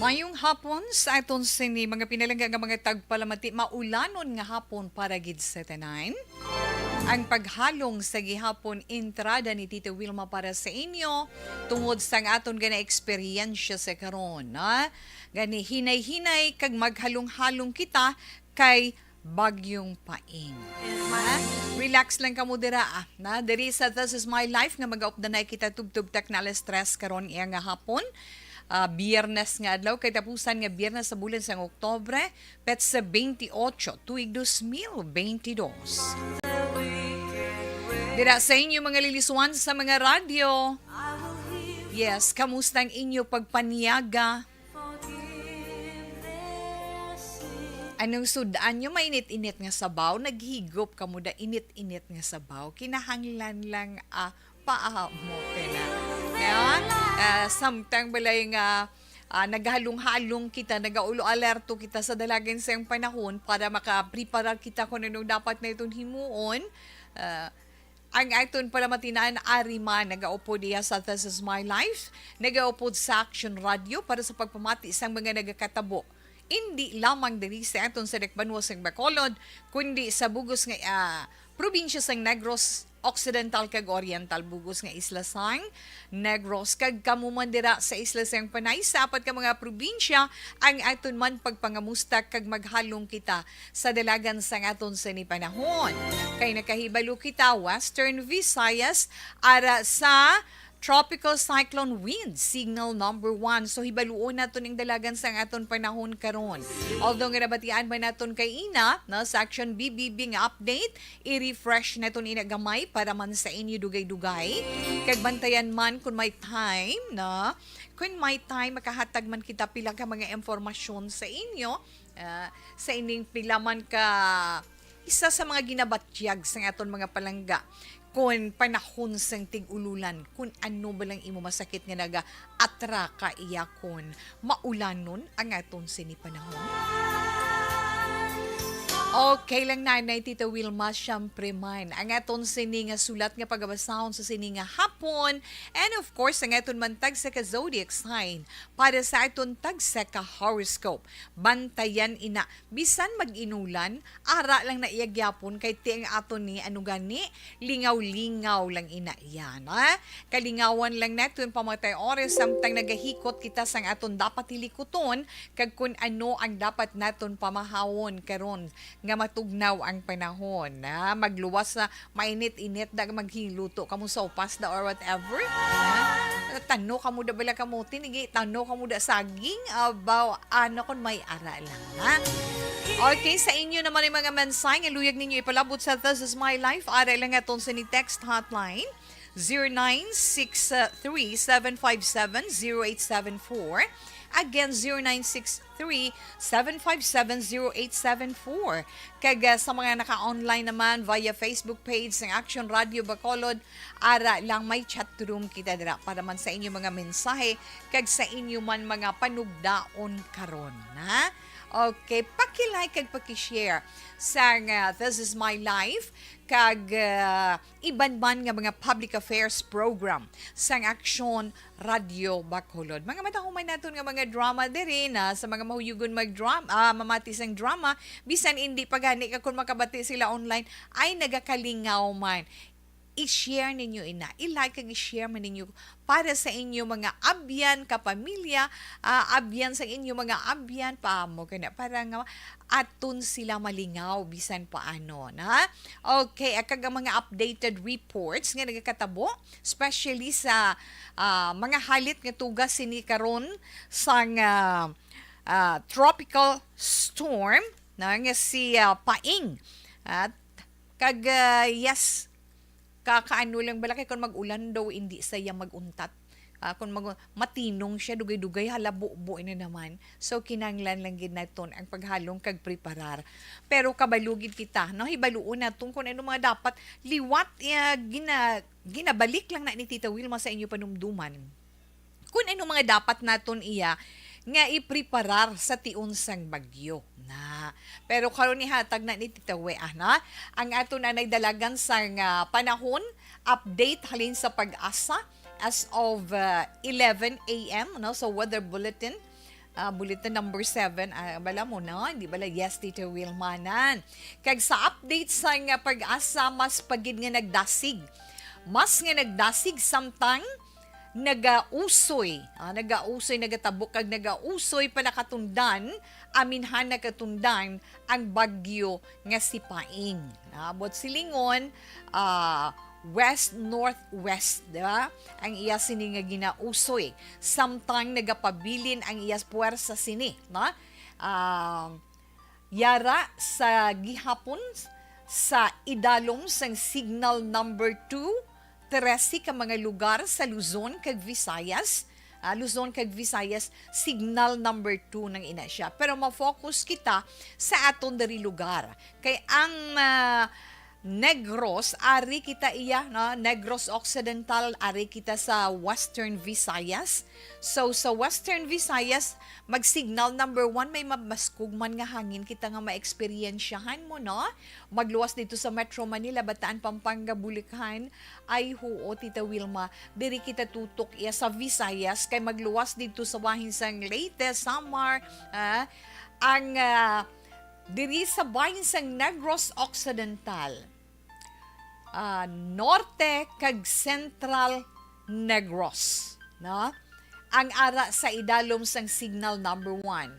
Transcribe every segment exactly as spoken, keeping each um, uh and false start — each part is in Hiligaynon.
Mayong hapon sa aton sini mga pinalangga nga mga tagpalamati, maulanon nga hapon para gid sa tanan. Ang paghalong sa gihapon entrada ni Tita Wilma para sa inyo tungod sang aton gana eksperyensya sa karon, ha? Gani hinay-hinay kag maghalong-halong kita kay Bagyong Paing. Ha? Relax lang kamo dira, ah. Na, diri sa This Is My Life nga magaupdanay kita tubtob takna alas tres karon iya nga hapon. Ah, Biyernes nga adlaw, katapusan nga Biyernes sa bulan sang Oktobre, petsa twenty-eight, tuig dos mil bentidós. Dira sa inyo mga liliswan sa mga radyo. Yes, kamusta ang inyo pagpaniaga? Anong sud-an nyo? Mainit-init nga sabaw? Naghigop kamo da init-init nga sabaw? Kinahanglan lang, ah, paamo ka na. Kaya, ah, samtang balay nga, ah, naghalong-halong kita, nagaulo alerto kita sa dalagan sa panahon para makapreparar kita kung anong dapat na itong himuon. Ah, ang aton palamatinan, ari man, nagaupod iya sa This Is My Life, nagaupod sa Action Radio para sa pagpamati sang mga nagakatabo. Indi lamang diri sa aton sa Dakbanuas sang Bacolod, kundi sa bugos nga, ah, probinsya sang Negros Occidental kag Oriental, bugos nga isla sang Negros, kag kamo man dira sa isla sang Panay, sa apat ka mga probinsya, ang aton man pagpangamusta kag maghalong kita sa dalagan sang aton sini panahon. Kay nakahibalo kita, Western Visayas, ara sa Tropical Cyclone Wind, signal number one. So, hibaluon naton ang dalagan sang aton panahon karon. Although nga nabatian man naton kay ina, no, sa Action B B B nga update, i-refresh naton ina gamay para man sa inyo dugay-dugay. Kag bantayan man kung may time, no? Kung may time, makahatag man kita pila ka mga impormasyon sa inyo, ah, sa ining pila man ka isa sa mga ginabatyag sa aton mga palangga. Kon panahon sang tig-ululan, kun ano ba lang imo masakit nga naga-atraka iya kon maulanon ang aton sini panahon? Okay lang, Nanay Tita Wilma, syempre man. Ang aton sini nga sulat nga pagabasahon sa sini nga hapon, and of course, ang aton man tagsa ka zodiac sign para sa aton tagsa ka horoscope. Bantayan ina, bisan mag-inulan, ara lang na iya gyapon kay ti ang aton ni, ano gani, lingaw-lingaw lang ina iyan, ha? Kalingawan lang naton pamatay oras samtang nagahikot kita sang aton dapat hilikuton kag kun ano ang dapat naton pamahawon karon nga matugnaw ang panahon, ha? Magluwas sa mainit-init da, maghiluto kamo sa upas da or whatever, ha? Tano kamo da bala kamote, nigi tano kamo da saging, abaw, ano kon may ara lang, ha? Okay, sa inyo naman ang mga mensahe nga luyag ninyo ipalabot sa This Is My Life, ara lang aton sa ni text hotline, zero nine six three, seven five seven, zero eight seven four. Again, zero nine six three, seven five seven, zero eight seven four. Kag, ah, sa mga naka-online naman via Facebook page ng Action Radio Bacolod, ara lang may chat room kita dira para man sa inyo mga mensahe kag sa inyo man mga panugdaon karon, ha? Okay, paki-like kag paki-share sang, ah, This Is My Life kag, ah, iban man nga mga public affairs program sang Action Radio Bacolod. Mga matahuman naton nga mga drama diri na sa mga mahuyugon mag-drama, ah, mamati sang drama, bisan indi pa gani ka kung makabati sila online, ay nagakalingaw man. I-share ninyo ina, i-like kag i-share man ninyo para sa inyo mga abyan, kapamilya, ah, abyan sa inyo mga abyan, paamo ka na, para nga aton sila malingaw bisan paano, na? Okay, ah, kag ang mga updated reports nga nagakatabo, especially sa, ah, mga halit nga tugas sini karon sang, ah, ah, tropical storm na nga si, ah, Paing. At kag, ah, yes, kakaano lang bala kay kung mag-ulan daw, hindi saya mag-untat. Ah, kung mag-, matinong siya, dugay-dugay, hala, bubo na naman. So, kinahanglan lang gid naton ang paghalong kag preparar. Pero kabalo gid kita, no? Hibaluon naton kung ano mga dapat liwat, eh, gina-, ginabalik lang na ni Tita Wilma sa inyo panumduman. Kung ano mga dapat naton iya nga ipreparar sa tion sang bagyo. Na. Pero karon ihatag na ni Tita Wea, na ang aton anay dalagan sang, ah, panahon, update halin sa PAGASA as of, ah, eleven a m, no? So, weather bulletin, Ah, bulletin number seven, ah, bala mo na, di bala? Yes, Tita Wilma, nan. Kag sa update sa nga PAGASA, mas pagid nga nagdasig. Mas nga nagdasig, samtang nagausoy, ah, nagausoy, nagatabok kag nagausoy pa nakatundan, aminhan nakatundan ang bagyo nga si Paing. Naabot silingon, ah, west-northwest, di ba? Ang iya sini nga ginausoy. Samtang nagapabilin ang iya puwersa sini, no? Ah, yara sa gihapon sa idalom sang signal number two, trese ka mga lugar sa Luzon kag Visayas. Ah, Luzon kag Visayas, signal number two nang ina siya. Pero ma-focus kita sa aton diri lugar. Kay ang, ah, Negros, ari kita iya, no? Negros Occidental, ari kita sa Western Visayas. So, sa Western Visayas, mag-signal number one, may mabaskog man nga hangin kita nga maeksperiensyahan mo, no? Magluwas dito sa Metro Manila, Bataan, Pampanga, Bulacan. Ay, huo, Tita Wilma, diri kita tutok iya sa Visayas, kay magluwas dito sa bahin sang Leyte, Samar, ah, ang, ah, diri sa bahin sang Negros Occidental, ah, Norte kag Central Negros, no? Ang ara sa idalom sang signal number one,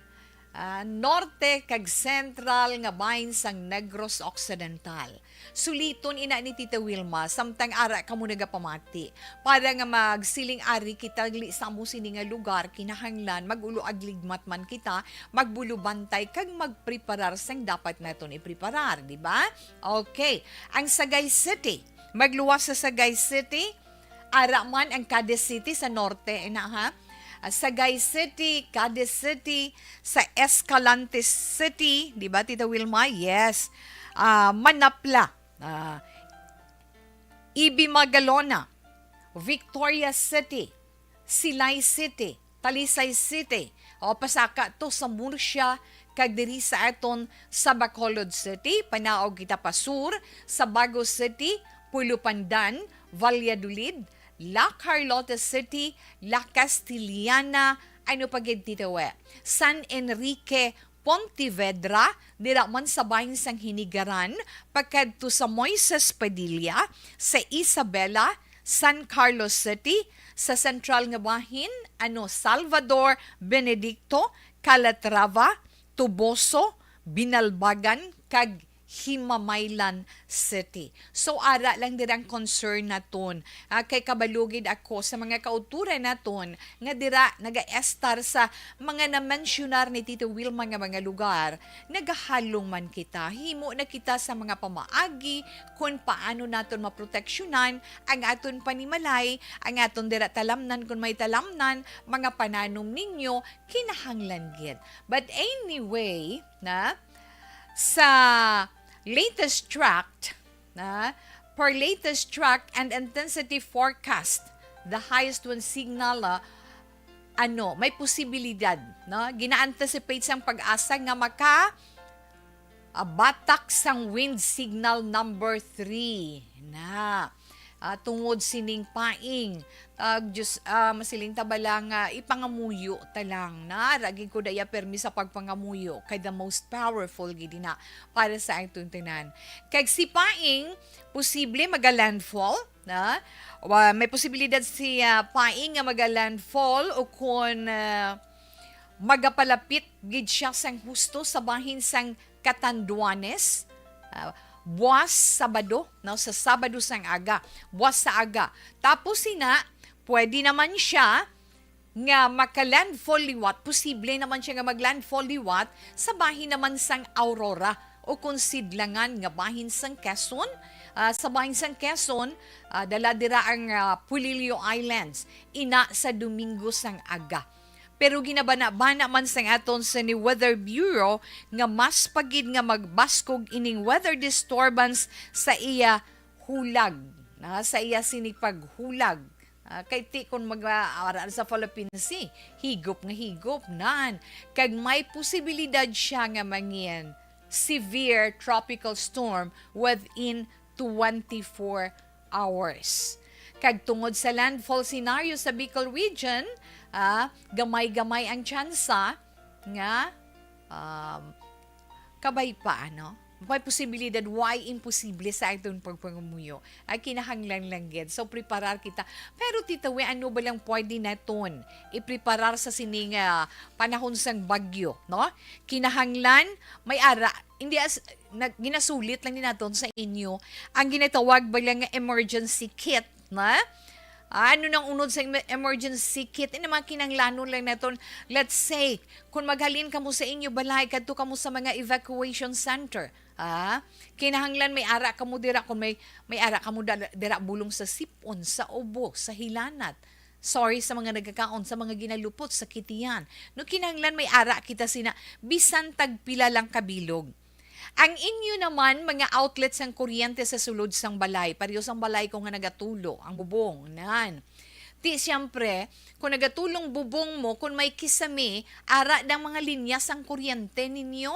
ah, Norte kag Central nga bahin sang Negros Occidental. Suliton ina ni Tita Wilma, samtang ara kamo nagapamati. Para nga magsiling ari kita gali sa amo sini nga lugar, kinahanglan mag-ulo agligmat man kita, magbulubantay kag magpreparar sang dapat naton ipreparar, di ba? Okay. Ang Sagay City, magluwas sa Sagay City, ara man ang Cadiz City sa norte, ina, ha? Ah, Sagay City, Cadiz City, sa Escalante City, di ba, Tita Wilma? Yes. Ah, Manapla, ah, Ibi Magalona, Victoria City, Silay City, Talisay City, o pasaka to sa Murcia, kag diri sa aton sa Bacolod City, panaog kita pa sur, Sabago City, Pulo Pandan, Valladolid, La Carlota City, La Castellana, ano pa gid, Tita Wi? San Enrique, Pontevedra, dira man sa bahin sang Hinigaran, pakadto sa Moises Padilla, sa Isabela, San Carlos City, sa sentral nga bahin, ano, Salvador, Benedicto, Calatrava, Toboso, Binalbagan, kag Himamaylan City. So, ara lang dira ang concern naton. Ah, kay kabalo gid ako sa mga kauturan naton nga dira nagaestar sa mga namensyonar ni Tita Wilma nga mga lugar, nagahalong man kita. Himo na kita sa mga pamaagi kon paano naton maproteksyonan ang aton panimalay, ang aton dira talamnan kon may talamnan, mga pananom ninyo, kinahanglan gid. But anyway, na, sa latest tract, na, per latest tract and intensity forecast, the highest wind signal, ah, ano, may posibilidad, no? Gina-anticipate sang PAGASA nga maka, ah, batak sang wind signal number three. Na, ah, tungod sining Paing, ah, Diyos, ah, masiling ta bala nga ipangamuyo ta lang. Na, ra gid ko daya permi sa pagpangamuyo kay the most powerful gid na para sa aton tanan. Kag si Paing, posible maga-landfall, na? Wa-, may posibilidad si, ah, Paing nga maga-landfall o kon, ah, magapalapit gid siya sang husto sa bahin sang Catanduanes, ah, buwas Sabado, no, sa Sabado sang aga, buwas sa aga. Tapos sina, pwede naman siya nga maka-landfall liwat, posible naman siya nga mag-landfall liwat sa bahin naman sang Aurora o kon sidlangan nga bahin sang Quezon, ah, sa bahin sang Quezon, ah, dala dira ang, ah, Polillo Islands, ina sa Domingo sang aga. Pero ginabana-bana man sang aton sa ni Weather Bureau nga mas pa gid nga magbaskog ining weather disturbance sa iya hulag, na, sa iya sini paghulag. Ah, kay ti kon mag-, ah, ara sa Philippine Sea, higop nga higop, nan. Kag may posibilidad siya nga mangin severe tropical storm within twenty-four hours. Kag tungod sa landfall scenario sa Bicol region, ah, gamay-gamay ang tsansa nga, um, kabay pa, ano? May posibilidad, why imposible sa aton pagpangamuyo? Ay, kinahanglan lang gid. So, preparar kita. Pero, Tita Wi, ano ba lang pwede naton ipreparar sa sining, ah, panahon sang bagyo, no? Kinahanglan, may ara, hindi as, nag-, ginasulit lang ni naton sa inyo ang ginatawag ba lang nga emergency kit, na? Ah, ano nang unod sa em-, emergency kit? Ano mga kinahanglanon lang naton? Let's say, kung maghalin kamo sa inyo balay, kadto kamo sa mga evacuation center. Ah, kinahanglan may ara kamo dira, kung may, may ara kamo dala-, dira bulong sa sipon, sa ubo, sa hilanat. Sorry sa mga nagkakaon, sa mga ginalupot, sa kitiyan. No, kinahanglan may ara kita sina, bisan tagpila lang kabilog. Ang inyo naman, mga outlet sang kuryente sa sulod sang balay, pareho sang balay ko nga nagatulo, ang bubong, nan. Ti, siyempre, kung nagatulong bubong mo, kung may kisame, ara dang mga linya sang kuryente ninyo,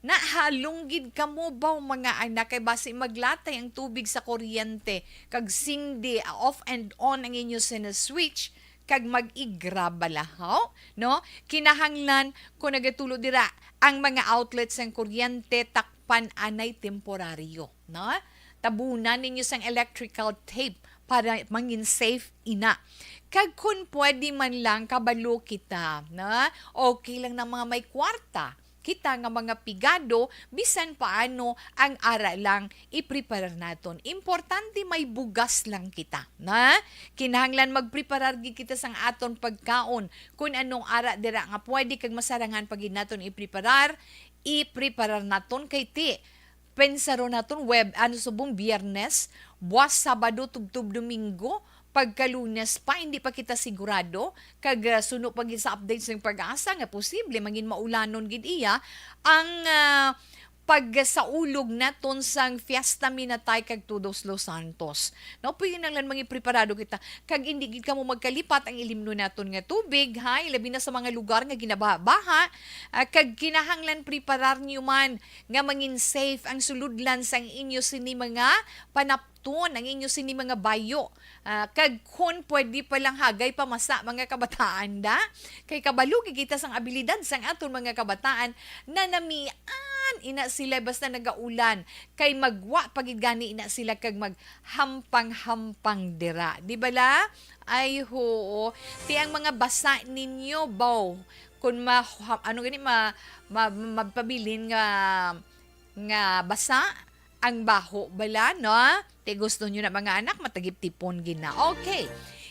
nahalong gid kamo baw, mga anak, kay basi maglatay ang tubig sa kuryente, kag singdi, off and on ang inyo sina switch, kag mag-igra balahaw, no? Kinahanglan, kung nagatulo dira, ang mga outlet sang kuryente, takpan anay temporaryo, no? Tabunan ninyo sang electrical tape para mangin safe ina. Kag kun pwede man lang, kabalo kita, no? Okay lang ng mga may kwarta. Kita nga mga pigado, bisan paano ang ara lang ipreparar naton. Importante may bugas lang kita, na? Kinahanglan magpreparar gid kita sang aton pagkaon. Kun anong ara dira nga pwede kag masarangan pa gid naton ipreparar, ipreparar naton kay ti, pensaron naton web, ano, subong Biyernes, buwas Sabado, tubtob Domingo, pagka Lunes pa, hindi pa kita sigurado, kag, ah, suno pa gid sa updates ng Pag-asa nga posible mangin maulanon gid iya ang, ah, pagsaulog naton sang Fiesta Minatay kag Todos los Santos. No, pwede na lang mangipreparado kita, kag hindi gid kamo magkalipat ang ilimno naton nga tubig, ha, ilabi na sa mga lugar nga ginabaha, ah, kag kinahanglan preparar niyo man nga mangin safe ang suludlan sang inyo sini mga panap-, ton ang inyo sini mga bayo. Ah, kag kun pwede pa lang hagay pamasa, mga kabataan, da? Kay kabalo gid kita sang abilidad sang aton mga kabataan, nanamian ina sila basta nagaulan. Kay magwa pa gid gani ina sila kag maghampang-hampang dira. Di bala? Ay, hoo. Ti ang mga basa ninyo, baw. Kun ma-, ano gani, ma-, ma-, magpabilin nga, nga basa, ang baho bala, no? Ti gusto nyo na, mga anak, matagip-tipon gid na. Okay.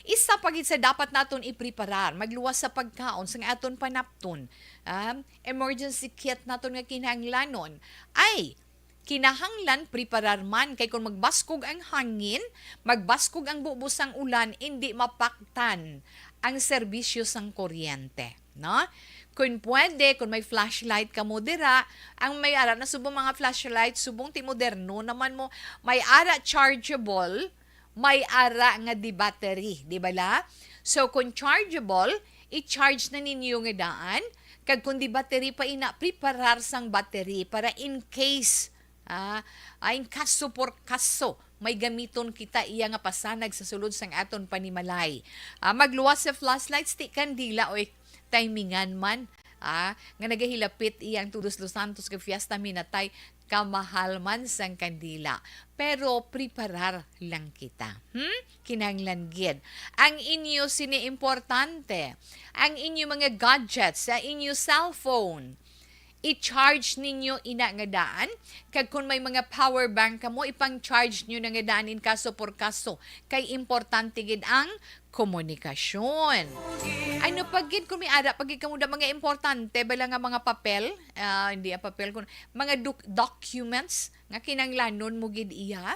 Isa pa gid sa dapat naton ipreparar, magluwas sa pagkaon sang aton panapton. Um, emergency kit naton nga kinahanglanon. Ay, kinahanglan preparar man, kay kung magbaskog ang hangin, magbaskog ang bubos sang ulan, indi mapaktan ang serbisyo sang kuryente, no? Kung pwede, kung may flashlight kamo dira, ang may ara na subong mga flashlight, subong ti moderno naman mo, may ara chargeable, may ara nga di battery, di bala? So, kung chargeable, i-charge na ninyo nga daan, kag kung di battery pa ina, preparar sang battery para in case, ah, ah, in kaso por kaso, may gamiton kita iya nga pasanag sa sulod sang aton panimalay. Ah, magluwas sa flashlights, ti kandila, oy, timingan man, ah, nga nagahilapit iya ang Todos los Santos kag Fiesta Minatay, kamahal man sang kandila. Pero preparar lang kita. Hmm? Kinahanglan gid. Ang inyo sini importante, ang inyo mga gadgets, sa inyo cellphone, i-charge ninyo ina nga daan. Kag kung may mga power bank kamo, ipang-charge nyo na nga daan in kaso por kaso. Kay importante gid ang komunikasyon. Ano pa gid kung may ara pa gid kamo da mga importante bala nga mga papel, ah, hindi ang papel, kun mga doc-, documents nga kinahanglanon mo gid iya.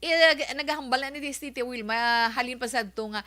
Eh, nag-, naghambal na ni Tita Wilma, halin pa sadto nga,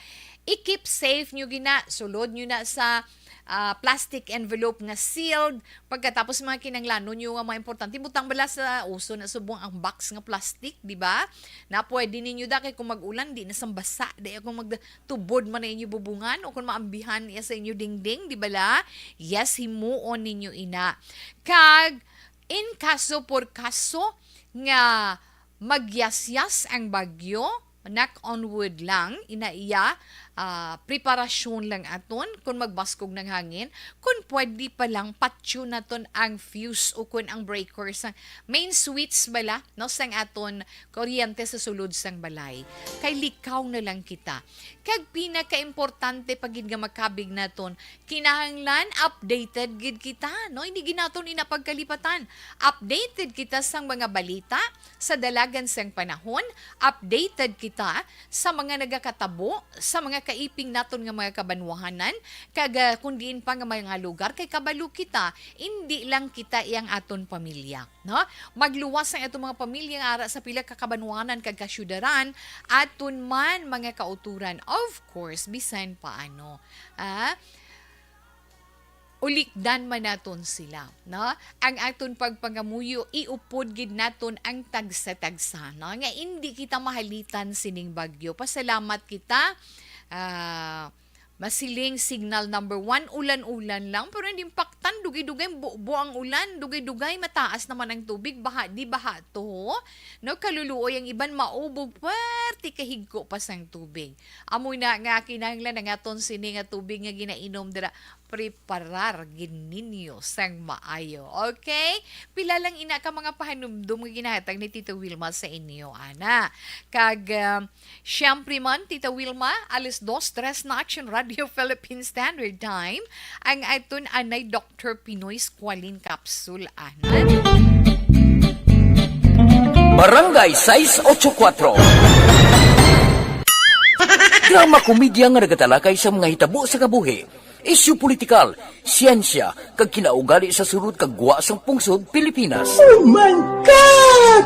i-keep safe nyo gina, sulod nyo na sa, ah, plastic envelope nga sealed. Pagkatapos, mga kinahanglanon nyo nga mga importante, butang bala sa uso na subong ang box nga plastic, di ba? Na pwede ninyo da, kay kung mag-ulan, di na sambasa, di ako magtubod man na inyo bubungan o kung maambihan iya sa inyo dingding, di bala? Yes, himuon ninyo ina. Kag, in kaso por kaso nga, Magyasyas ang bagyo, knock on wood lang, ina iya, ah, preparasyon lang aton, kung magbaskog ng hangin, kung pwede pa lang, patyon naton ang fuse o kung ang breaker sa main switch bala, no, sang aton kuryente sa sulod sang balay. Kay likaw na lang kita. Kag pinakaimportante pa gid nga makabig naton, kinahanglan updated gid kita, no? Hindi gid naton ina pagkalipatan. Updated kita sang mga balita sa dalagan sang panahon, updated kita sa mga nagakatabo sa mga kaiping naton nga mga kabanwahanan, kag, ah, kung diin pa nga mga lugar, kay kabalo kita, indi lang kita iyang aton pamilya, no? Magluwas ang atong mga pamilya nga ara sa pila ka kabanwahanan kag kasyudaran, aton man mga kauturan, of course, bisan paano. Ah, ulikdan man naton sila, no? Ang aton pagpangamuyo, iupod gid naton ang tagsa-tagsa, no? Nga indi kita mahalitan sining bagyo. Pasalamat kita, ah, masiling signal number one, ulan-ulan lang, pero hindi paktan, dugay-dugay bubo ang ulan, dugay-dugay mataas naman ang tubig, baha di baha to, no? Kaluluoy ang iban, maubog, pwerte kahigko pa sang tubig. Amo na nga kinahanglan ang aton sini nga tubig nga ginainom dira, preparar gid ninyo sang maayo. Okay? Pila lang ina ka mga pahanumdom nga ginahatag ni Tita Wilma sa inyo, ana. Kag, um, siyempre man, Tita Wilma, alas dos, tres na Action Radio Philippine Standard Time, ang aton anay Doctor Pinoy Squalene Capsule, ana. Barangay sais ocho kuatro. Drama komedya nga nagatalakay sa mga hitabo sa kabuhi, isyu politikal, siyensya, kag kinaugali sa sulod kag gwa sang pungsod Pilipinas. Oh my God!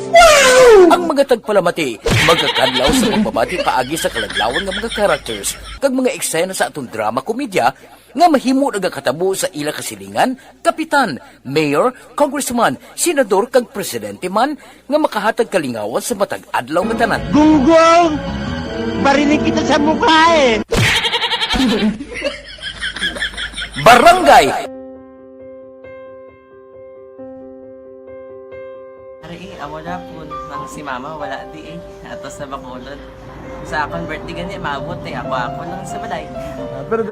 Wow! Ang mga tagpalamati magakadlaw sa pagbabati paagi sa kalaglawan nga mga characters kag mga eksena sa aton drama komedya nga mahimo nagakatabo sa ila kasilingan, kapitan, mayor, congressman, senador, kag presidente man nga makahatag kalingawan sa matag adlaw nga tanan. Gunggong! Barinig kita sa mukha eh! Barangay! Ari, eh, amo na po, nang si mama wala di eh. Ato sa Bacolod. Sa akon birthday gani, maabot eh. Ako, ako lang sa balay. Ah, pero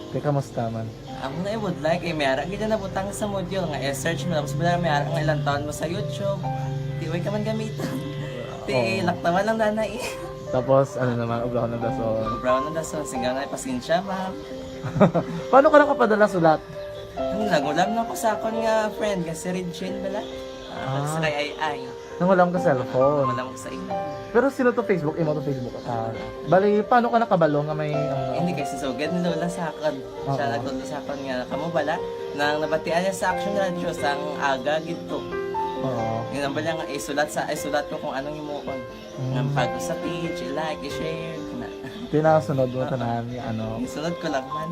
Te, kamusta man? Amo na, eh, would like, eh, may ara gid na nabutang sa module nga i-search mo, tapos wala, may ara nga ilang taon mo sa YouTube. Di, way ka man gamitan. Ti, oo, laktawan lang, nanay, eh. Tapos, ano naman, ubrahon ng dason. Ubrahon ng dason, sigang na, pasensya, ma'am. Paano ka nakapadala sulat? Hmm, nag-ulam na ako sa akon nga friend, nga si Regine bala. Ah, ah, sa kay Ay Ay. Nangulam ka cellphone? Nangulam ko sa imo. Pero sino to Facebook? Imo to Facebook account? Bali, paano ka nakabalo nga may, ano? Hindi, kay si Sugad ni Lola sa akon. Oo. Siya nagtudlo sa akon nga, kamo bala, nang nabatian niya sa Action Radio, sang aga gid to. Oo. Yun ang bala nga, isulat sa, isulat ko kung anong himuon. Mm. Nga pag sa page, i-like, i-share, na. Tinasunod mo tanan, ano? Isunod ko lang man.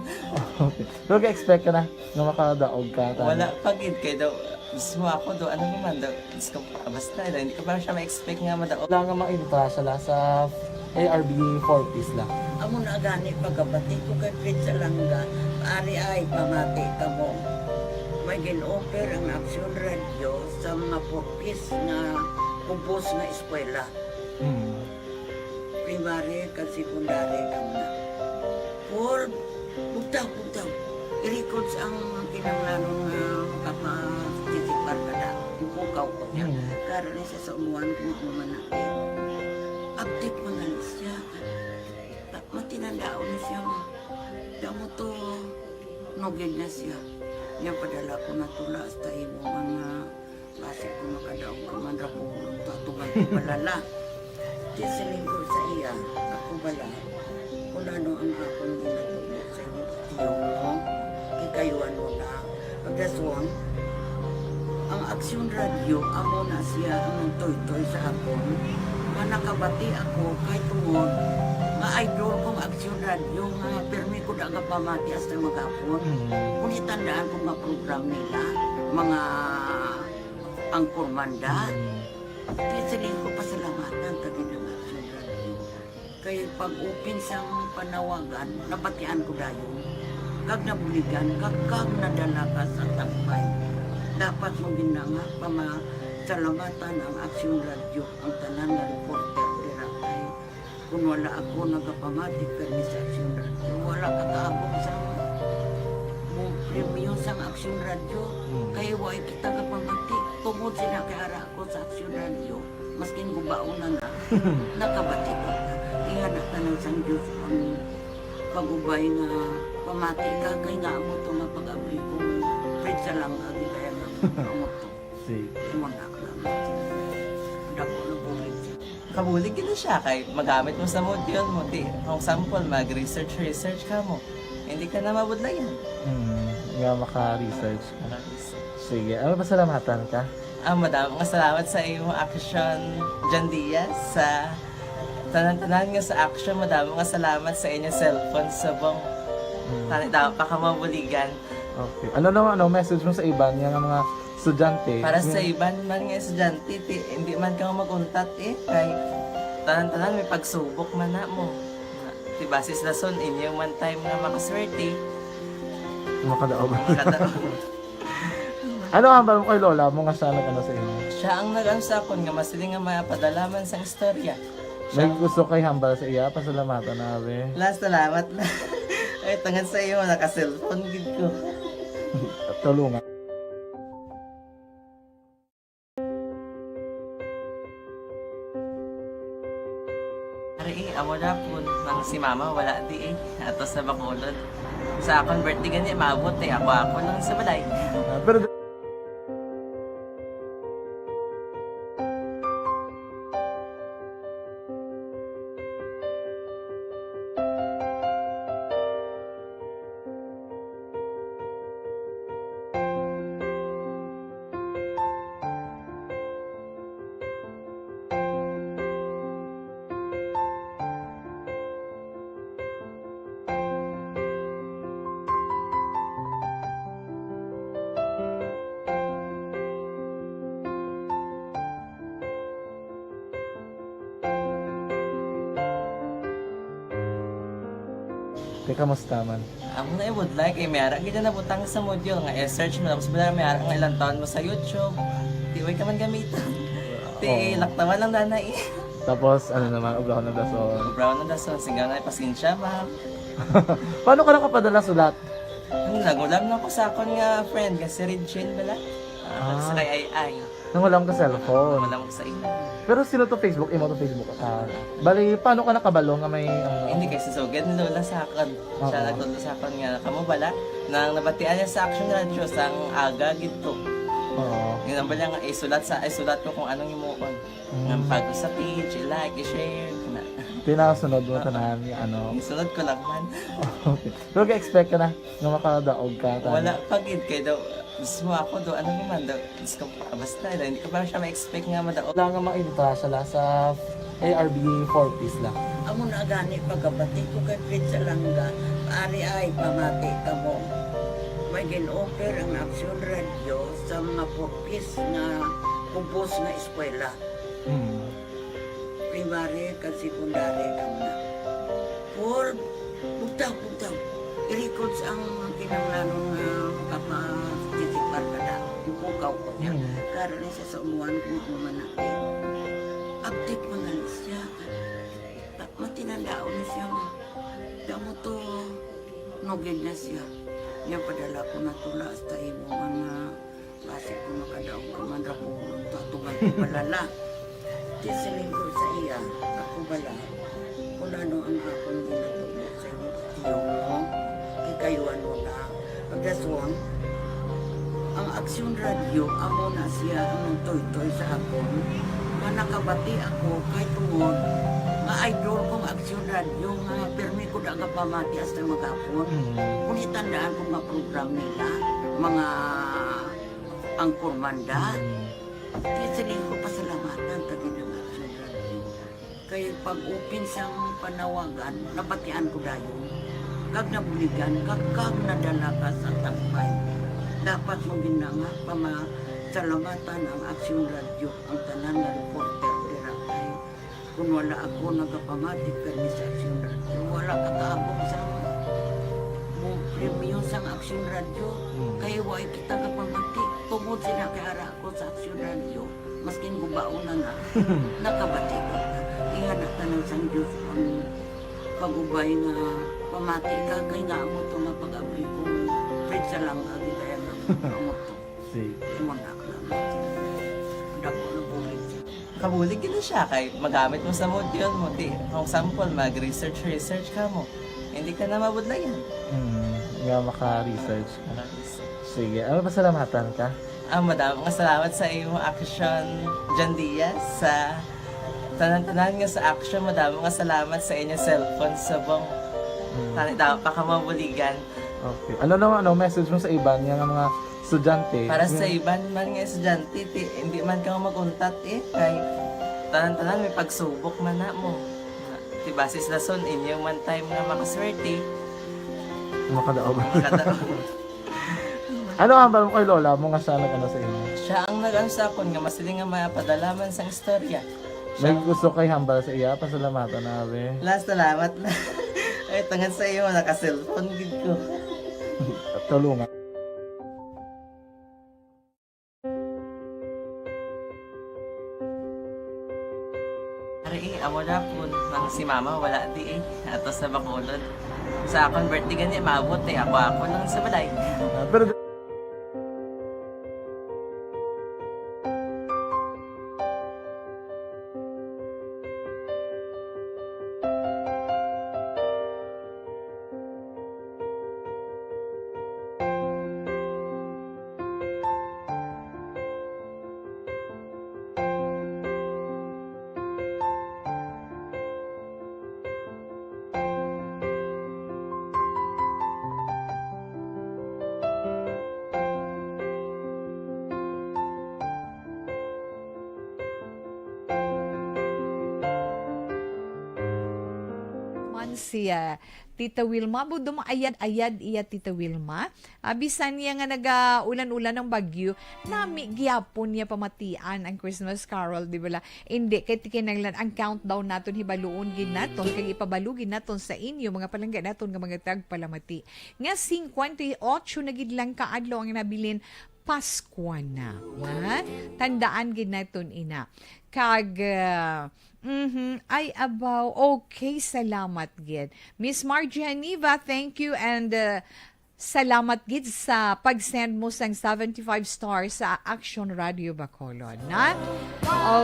Okay. Pero ga-expect ka na nga makadaog ka, tani? Wala pa gid, kay daw, mismo ako daw, ano naman daw, Diyos ko, basta daw, hindi ko pa siya ma-expect nga madaog. Wala nga maintra siya la sa A R B four Ps la. Amo na gani pagkabati ko kay Fred Salanga, ari ay pamati kamo. May gin-offer ang Action Radio sa mga four Ps nga kubos nga eskwela. Mm. Primary kag secondary kamo na. Paul, bugtaw, bugtaw. I-records ang kinahanglanon nga makaparticipar ka na. Ipukaw ko niya. Mm. Karon ni sa, sa umuan ko nga man na. Update man na siya. Ma-, matinandaon na siya. Damo to, nugid na siya. Niya padala ko na tula hasta imo mga Basi kung makadaog ka man ra ko, tutungan ko bala la. Di siling ko sa iya, ako bala, kung ano ang akong ginatudlo sa inyo, tiyo mo, kay kayo ano na, Daswang, ang Aksyon Radyo, amo na siya ang nagtuytoy sa akon nga nakabati ako kay tungod nga idol ko ang Aksyon Radyo nga pirmi ko da nga pamati hasta maghapon. Mm. Kung itandaan ko nga program nila, mga angkor manda, Mm. Kaya siling ko, pasalamatan ta gid ang Aksyon Radyo. Kay pag-open sang panawagan, nabatian ko dayon. Kag nabuligan, kag, kag nadala ka sa tampay. Dapat mo gid na nga pamasalamatan ang Aksyon Radyo, ang tanan nga reporter dira kay kun wala ako nagapamati kay sa Aksyon Radyo, wala ka kaabot sa mo premyo sang Aksyon Radyo. Hmm. Kay wa kita kapamati. Tungod sila kay ara ako sa Aksyon Radyo, maskin gubaon na na, nakabati ko. Ingana tanan sang Diyos ang pag-ubay nga pamati ka, kay nga amo to nga pag-abri ko, Fred, sa lang agi kaya nga amo to. Sige. Amo na lang. Dako na bulig siya. Kabulig gid na siya kay magamit mo sa module mo. Di, kung sample, mag-research, research ka mo. Hindi ka na mabudlayan. Hmm, nga maka-research ka. Maka-research. Sige, ano, pasalamatan ka? Ah, madamo nga salamat sa imo action, John Diaz, sa tanan-tanan nga sa action. Madamo nga salamat sa inyo cellphone subong. Hmm. Tani, daw pa ka mabuligan. Okay. Ano naman, ano, message mo sa iban nga, nga mga estudyante? Para sa Hmm. iban man nga estudyante, ti, hindi man ka mag-untat eh. Kay tanan-tanan may pagsubok man na mo. Ti basis lason, inyo man time nga makaswerte. Makadaog. Makadaog. Ano ang hambal mo kay lola mo nga siya nag-ano sa inyo? Siya ang nag-ano sa akon nga masiling nga mapadala man sang istorya. May Siya gusto kay hambal sa iya, pasalamatan na, be. La, salamat na. Ay, tungod sa iyo, naka-cellphone gid ko. Tulungan. Ari, eh, amo na po, nang si mama wala di eh. Ato sa Bacolod. Sa akon birthday gani, maabot eh. Ako, ako lang sa balay. Ah, pero Te, kamusta man? Ako na, I would like, eh, may ara gid na nabutang sa module nga i-search mo, tapos bala may ara nga ilang taon mo sa YouTube. Di, way ka man gamiton. Ti, Oo. Laktawan lang dana eh. Tapos, ano naman, ubrahon ng dason. Ubrahon ng dason, singgaw na, pasensya, ma'am. Paano ka nakapadala sulat? Ano, nagulam na ko sa akon nga friend, nga si Regine bala. Ah, Ah. sa kay Ay Ay. Nangulam ka cellphone. Wala mo sa imo. Pero sino to Facebook? Imo to Facebook? Ah, bali, paano ka nakabalo nga may, ano? Hindi, kay si Sugad ni Lola sa akon. Siya Oo. nagtudlo sa akon nga, kamo bala, nang nabatian niya sa Action Radio, sang aga gid to. Oo. Yun ang bala nga, isulat sa, isulat ko kung anong imuon. Mm. Nga pag sa page, i-like, i-share, kana. Tinasunod mo Oo. tanan, ano? Isunod ko lang man. Okay. Pero ka-expect ka na nga makadaog ka, tanan? Wala pa gid, kay daw, mismo ako daw, ano naman daw, Diyos ko, basta, hindi ko pa siya ma-expect nga madaog. Wala nga ma-entra siya la sa A R B four Ps la. Amo na gani pagkabati ko kay Fred Salanga, ari ay pamati kamo. May gin-offer ang Aksyon Radio sa mga four Ps nga ubos nga eskwela. Hmm. Primary kag secondary kamo na. Paul, bugtaw, bugtaw. I-records ang kinahanglanon nga makaparticipar ka na. Bukaw ko niya. Mm. Karon ni sa umuan kung ano man natin. Update man na siya. Ta-, matinandaon na siya nga. Damo to, nugid na siya. Niya padala ko na tula hasta imo nga Basi kung makadaog ka man ra ko, tutugan ko pala na. Di siling ko sa iya, ako bala, kung ano ang akong ginatubo sa imong tiyo mo, kay kayo ano na. Pagdaswang, ang Aksyon Radio, amo na siya ang nagtoytoy sa akon, nga nakabati ako kay tungod nga idol kong Aksyon Radio nga pirmi ko da nga pamati hasta maghapon. Mm. Kung itandaan ko nga program nila, Mga angkormanda, Mm. di siling ko pasalamatan ta gid ang Action Radio. Kay pag-open sang panawagan, nabatian ko dayon. Kag nabuligan, kag, kag nadala ka sa tampay. Dapat mo gid na nga pamasalamatan ang Action Radio, ang tanan nga reporter dira kay Kung wala ako nagapamati kani sa Action Radio, wala ka kaabot sa mo premyo sang Action Radio. Hmm. Kay wa kita kapamati. Tungod sila kay ara ako sa Action Radio. Maskin gubaon na na. Nakabati ko. Ingana tanan sang Diyos ang pag-ubay nga pamati ka kay nga amo to nga pag-abli ko. Pwede sa lang agi kaya nga amo to. Sige. Imo na. Dako na bulig. Kabulig gid na siya kay magamit mo sa module mo. Di, for example, mag-research, research ka mo. Hindi ka na mabudlayan. Mm, nga maka-research ka. Maka-research. Sige, ano, pasalamatan ka? Ah, madamo nga salamat sa imo Action, John Diaz, sa tanan-tanan nga sa Action. Madamo nga salamat sa inyo cellphone subong. Mm. Tani daw pa ka mabuligan. Okay. Ano naman, ano, message mo sa iban nga mga estudyante? Para sa Yung iban man nga estudyante, ti, hindi man ka mag-untat eh. Kay tanan-tanan may pagsubok man na mo. Ti basis lason, inyo man time nga makaswerte. Makadaog. Makadaog. Ano ang hambal mo kay lola mo nga siya nag-ano sa inyo? Siya ang nag-ano sa akon nga masiling nga mapadala man sang istorya. May Siya gusto kay hambal sa iya, pasalamatan na, be. La, salamat na. Ay, tungod sa iyo, naka-cellphone gid ko. Tulungan. Ari, eh, amo na po. Ang si mama, wala di eh. Ato sa Bacolod. Sa akon birthday gani, maabot eh. Ako, ako lang sa balay. Ah, pero Man siya, Tita Wilma, budom ayad-ayad iya, Tita Wilma. Ah, bisan niya nga nagaulan-ulan ang bagyo, nami gyapon niya pamatian ang Christmas Carol, di bala? Indi, kay ti kinahanglan ang countdown naton, hibaluon gid naton, kag ipabalo gid naton sa inyo, mga palangga naton nga mga tagpalamati, nga singkwenta y otso na gid lang ka adlaw ang nabilin, Paskwa na, ha? Tandaan gid naton ina. Kag, ah, mhm, ay, abaw, okay, salamat gid. Miss Margie Haniva, thank you, and, ah, salamat gid sa pag-send mo sang seventy-five stars sa Action Radio Bacolod, na?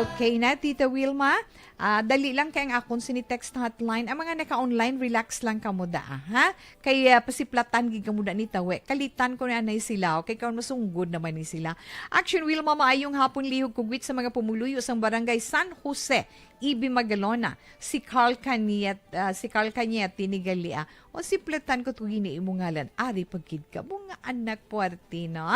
Okay na, Tita Wilma? Ah, dali lang kay ang akon sini text hotline. Ang mga naka-online, relax lang kamo da, ha? Kay, ah, pasiplatan gid kamo da ni Tawe. Kalitan ko na anay sila, okay? Kay karon masunggod naman ni sila. Action Wilma, maayong hapon, lihog kugwit sa mga pumuluyo sang Barangay San Jose, Ibi Magalona. Si Carl Caniet, ah, si Carl Caniet, tinigali, ah. O, siplatan ko to gini imo ngalan. Ari pa gid ka, mga anak puwerte, no?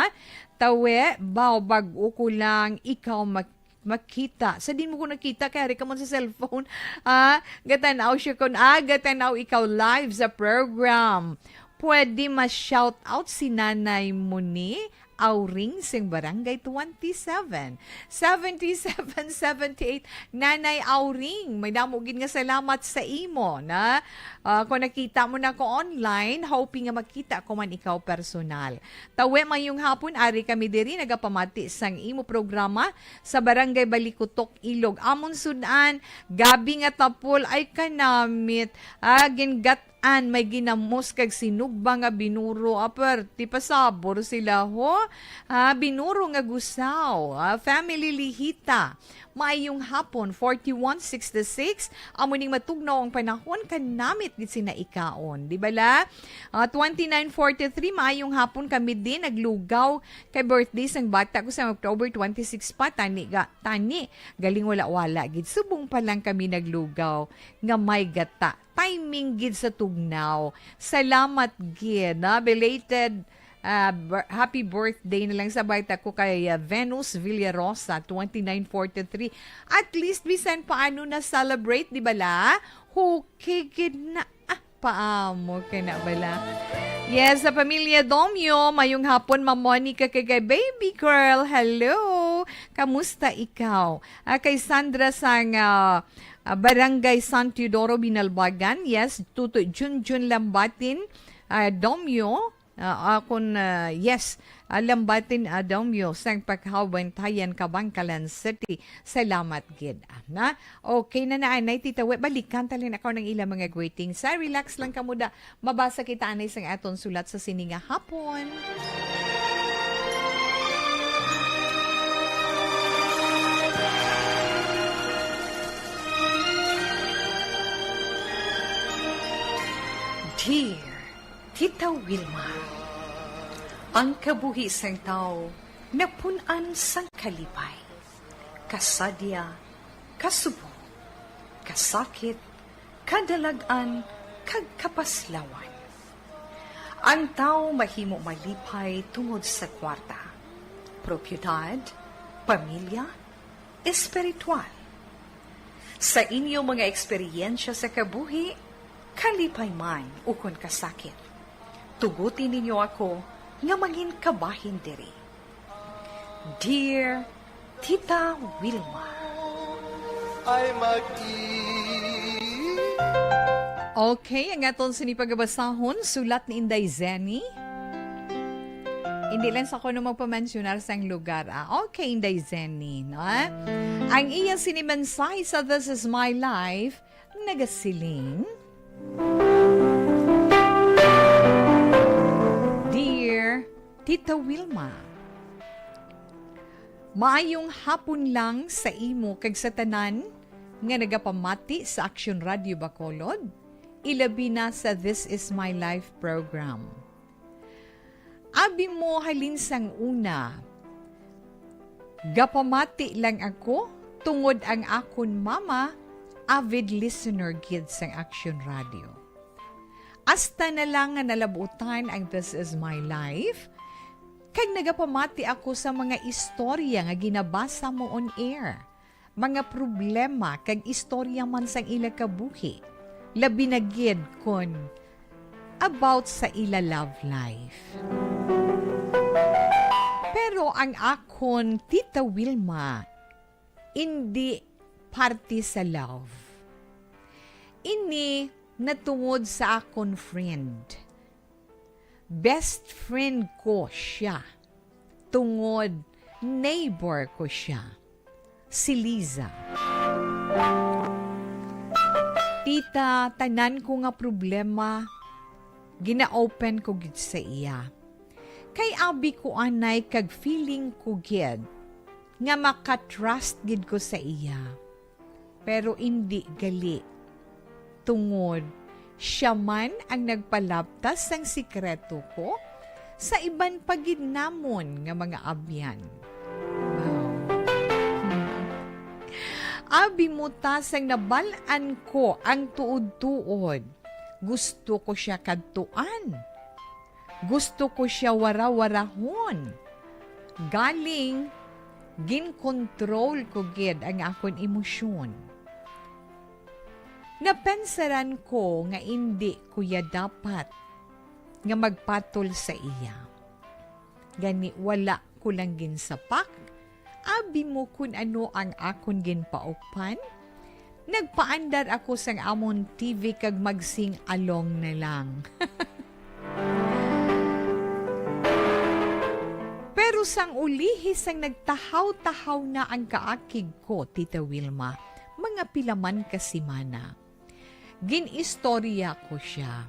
Tawe, baw, bag-o ko lang, ikaw mak-, makita. Sa din mo ko nakita, kay ari ka man sa cellphone. Ah, gatan-aw siya kun, ah, gatan-aw ikaw live sa program. Pwede ma-shout out si nanay mo ni Auring sing Barangay twenty-seven, seventy-seven seventy-eight. Nanay Auring, may damo gid nga salamat sa imo na, ah, kung nakita mo na ko online, hoping nga makita ko man ikaw personal. Tawe, mayong hapon, ari kami diri nagapamati sang imo programa sa Barangay Balikutok, Ilog. Amon sud-an, gabi nga tapol, ay kanamit. Ah, gingat-an, may ginamos kag sinugba nga binuro. Ah, pwerte pasabor sila, ho? Ah, binuro nga gusaw. Ah, family Lihita. Maayong hapon, forty-one sixty-six. Amo ning matugnaw ang panahon, kanamit gid sina ikaon. Di bala? Ah, twenty-nine forty-three, maayong hapon kami din. Naglugaw kay birthday sang bata ko sa October twenty-six pa. Tani ga, tani. Galing wala-wala gid. Subong pa lang kami naglugaw nga may gata. Timing gid sa tugnaw. Salamat gid, na belated, Ah, bir-, happy birthday na lang sa bayta ko kay, ah, Venus Villarosa, twenty-nine forty-three. At least, bisan paano na-celebrate, di ba la? Okay, gid na. Ah, paamo ka na bala. Yes, sa pamilya Domyo, mayong hapon, Ma'am Monica, kay, kay baby girl. Hello! Kamusta ikaw? Ah, kay Sandra sang, ah, ah, Barangay San Teodoro, Binalbagan. Yes, Tutoy Junjun Lambatin, ah, Domyo. Ah, akon, ah, yes, ah, Lambatin, ah, Domyo, sang Paghaw, Bantayan, Kabankalan City. Salamat gid, ah, na. Okay na na, anay, Tita We, balikan ta lang ako ng ilang mga greetings. Sa relax lang kamo da. Mabasa kita anay sang aton sulat sa sini nga hapon. Dear Tita Wilma, ang kabuhi sang tawo napun-an sang kalipay, kasadya, kasubo, kasakit, kadalag-an, kag kapaslawan. Ang tawo mahimo malipay tungod sa kwarta, propiedad, pamilya, espiritual. Sa inyo mga eksperyensya sa kabuhi, kalipay man ukon kasakit, tuguti ninyo ako nga mangin kabahin diri. Dear Tita Wilma. Ay mag-i- Okay, ang aton sini pagabasahon, sulat ni Inday Zenny. Hindi lang sa kuno magpamensyonar sang lugar, ah. Okay, Inday Zenny, no? Ang iya sini mensahe sa This Is My Life, nagasiling, Dear Tita Wilma, maayong hapon lang sa imo kag sa tanan nga nagapamati sa Action Radio Bacolod, ilabi na sa This Is My Life program. Abi mo halin sang una, gapamati lang ako tungod ang akon mama avid listener gid sang Action Radio. Hasta na lang nga nalabutan ang This Is My Life, kag nagapamati ako sa mga istorya nga ginabasa mo on air, mga problema kag istorya man sang ila kabuhi, labi na gid kon about sa ila love life. Pero ang akon Tita Wilma, indi parte sa love. Ini natungod sa akon friend. Best friend ko siya. Tungod neighbor ko siya. Si Liza. Tita, tanan ko nga problema, gina-open ko gid sa iya. Kay abi ko anay kag feeling ko gid nga makatrust gid ko sa iya. Pero indi gali, tungod siya man ang nagpalabtas sang sikreto ko sa iban pa gid namon nga mga abyan. Wow. Abi mo ta sang nabal-an ko ang tuod-tuod. Gusto ko siya kadtuan. Gusto ko siya wara-warahon. Galing, ginkontrol ko gid ang akon emosyon. Napensaran ko nga indi ko ya dapat nga magpatol sa iya. Gani, wala ko lang ginsapak. Abi mo kun ano ang akon ginpaukpan? Nagpaandar ako sang amon T V kag magsing-along na lang. Pero sang ulihi sang nagtahaw-tahaw na ang kaakig ko, Tita Wilma, mga pila man ka semana, gin-istorya ko sia,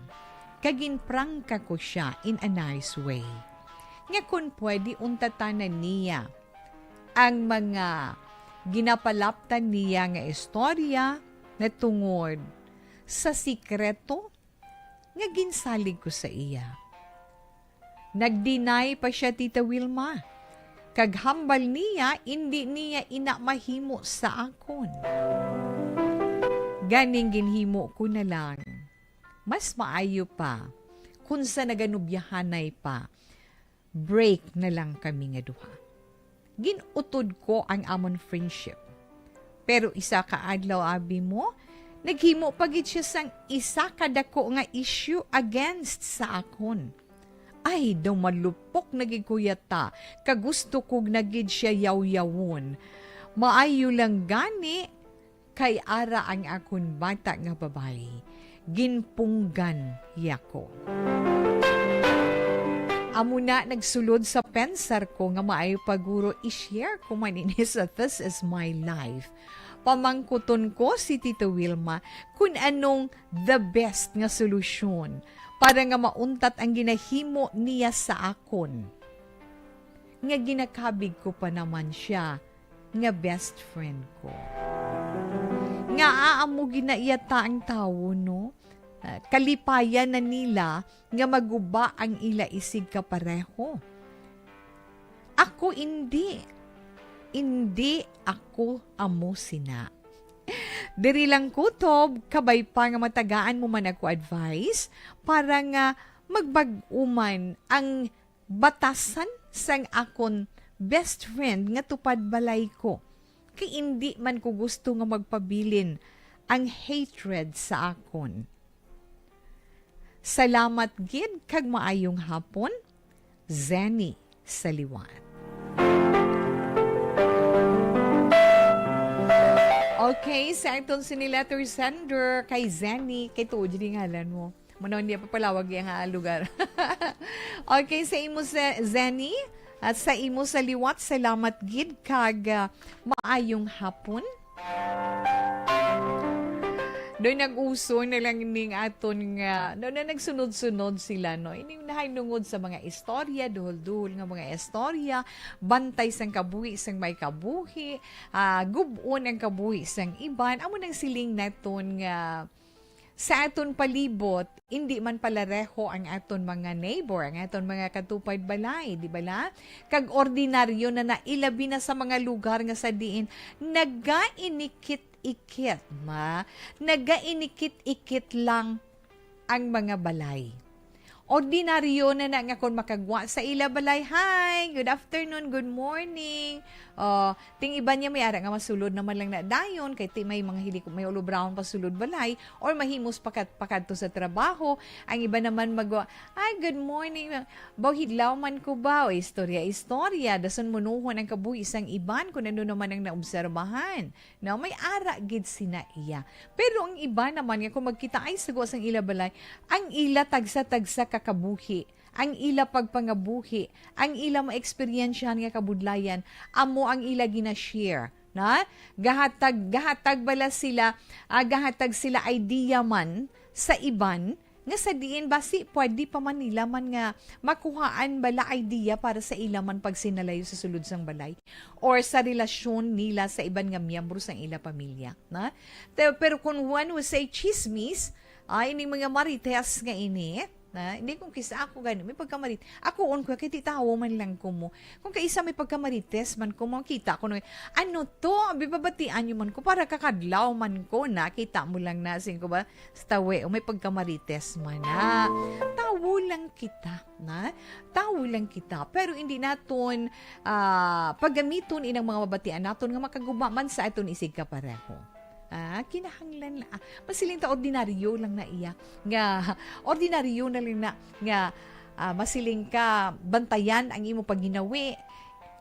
kag ginprangka ko sia in a nice way, nga kon pwede untatanan niya ang mga ginapalaptan niya nga istorya natungod sa sikreto nga ginsalig ko sa iya. Nag-deny pa sia, Tita Wilma, kag hambal niya indi niya ina mahimo sa akon. Ganing ginhimo ko na lang, mas maayo pa kun sa naganubyahanay pa break na lang kami nga duha. Gin-utod ko ang amon friendship. Pero isa ka adlaw, abi mo, naghimo pa gid siya sang isa ka dako nga issue against sa akon. Ay, daw malupok na gid ko yata, kag gusto ko na gid siya yawyawon. Maayo lang gani, kay ara ang akon bata nga babayi, ginpunggan niya ko. Amo na nagsulod sa pensar ko nga maayo pa guro i-share ko man ini sa This Is My Life. Pamangkuton ko si Tita Wilma kung anong the best nga solusyon para nga mauntat ang ginahimo niya sa akon, nga ginakabig ko pa naman siya nga best friend ko. Nga amo gid na iya ta ang tawo, no? Ah, kalipayan na nila nga maguba ang ila isig kapareho. Ako indi. Indi ako amo sina. Diri lang kutob, kabay pa nga matagaan mo man ako advice para nga magbag-o man ang batasan sang akon best friend nga tupad balay ko. Kay indi man ko gusto nga magpabilin ang hatred sa akon. Salamat gid kag maayong hapon, Zenny sa liwat. Okay, sa aton sini letter sender kay Zenny, kay tuod gid ang ngalan mo. Manaw niya papalawag iya nga lugar. Okay, sa imo sa Zenny, at sa imo sa liwat, salamat gid kag, ah, maayong hapon. Doy nag-uso na lang ning aton nga, no, na nagsunod-sunod sila, no? Ining nahinungod sa mga istorya, duhol-duhol nga mga istorya, bantay sang kabuhi sang may kabuhi, ah, gub-on ang kabuhi sang iban. Amo nang siling naton nga sa aton palibot, indi man palareho ang aton mga neighbor, ang aton mga katupad balay, di bala? Kag ordinaryo na na, ilabi na sa mga lugar nga sa diin nagainikit-ikit, ma, nagainikit-ikit lang ang mga balay. Ordinaryo na na nga kon makagwa sa ila balay, "Hi, good afternoon, good morning." Oh, ting iban niya may ara nga masulod naman lang na dayon, kay ti may mga hilik-, may ulo brown pa sulod balay, or mahimos pakat-, pakadto sa trabaho. Ang iba naman magwa, "Ay, good morning." Baw, hidlaw man ko ba? O, istorya-istorya. Dason munuhon ang kabuhi sang iban kung ano naman ang naobserbahan. No, may ara gid sina iya. Pero ang iba naman nga kung magkita ay sa gwa sang ila balay, ang ila tagsa-tagsa ka kabuhi, ang ila pagpangabuhi, ang ila maeksperiensyahan nga kabudlayan, amo ang ila gina-share, na? Gahatag, gahatag bala sila, ah, gahatag sila idea man sa iban, nga sa diin basi pwede pa man nila man nga makuhaan bala idea para sa ila man pagsinalayo sa sulod sang balay or sa relasyon nila sa iban nga miyembro sang ila pamilya, na? Te-, pero kung one will say chismis, ah, ining mga marites nga ini, na? Hindi kung kisa ako gani, may pagkamarit-, ako on ko, kay ti tawo man lang ko mo. Kung kaisa may pagkamarites man ko, makita ko na, "Ano to? Abi, babatian niyo man ko, para kakadlaw man ko, nakita mo lang na," sing ko ba? Sa tawi, o may pagkamarites man na. Tawo lang kita, na? Tawo lang kita. Pero hindi naton, ah, paggamiton inang mga mabatian naton nga makaguma man sa aton isig kapareho. Ah, kinahanglan la-, ah, masiling ta ordinaryo lang na iya. Nga, ordinaryo na lang na, nga, ah, masiling ka bantayan ang imo pagginawi,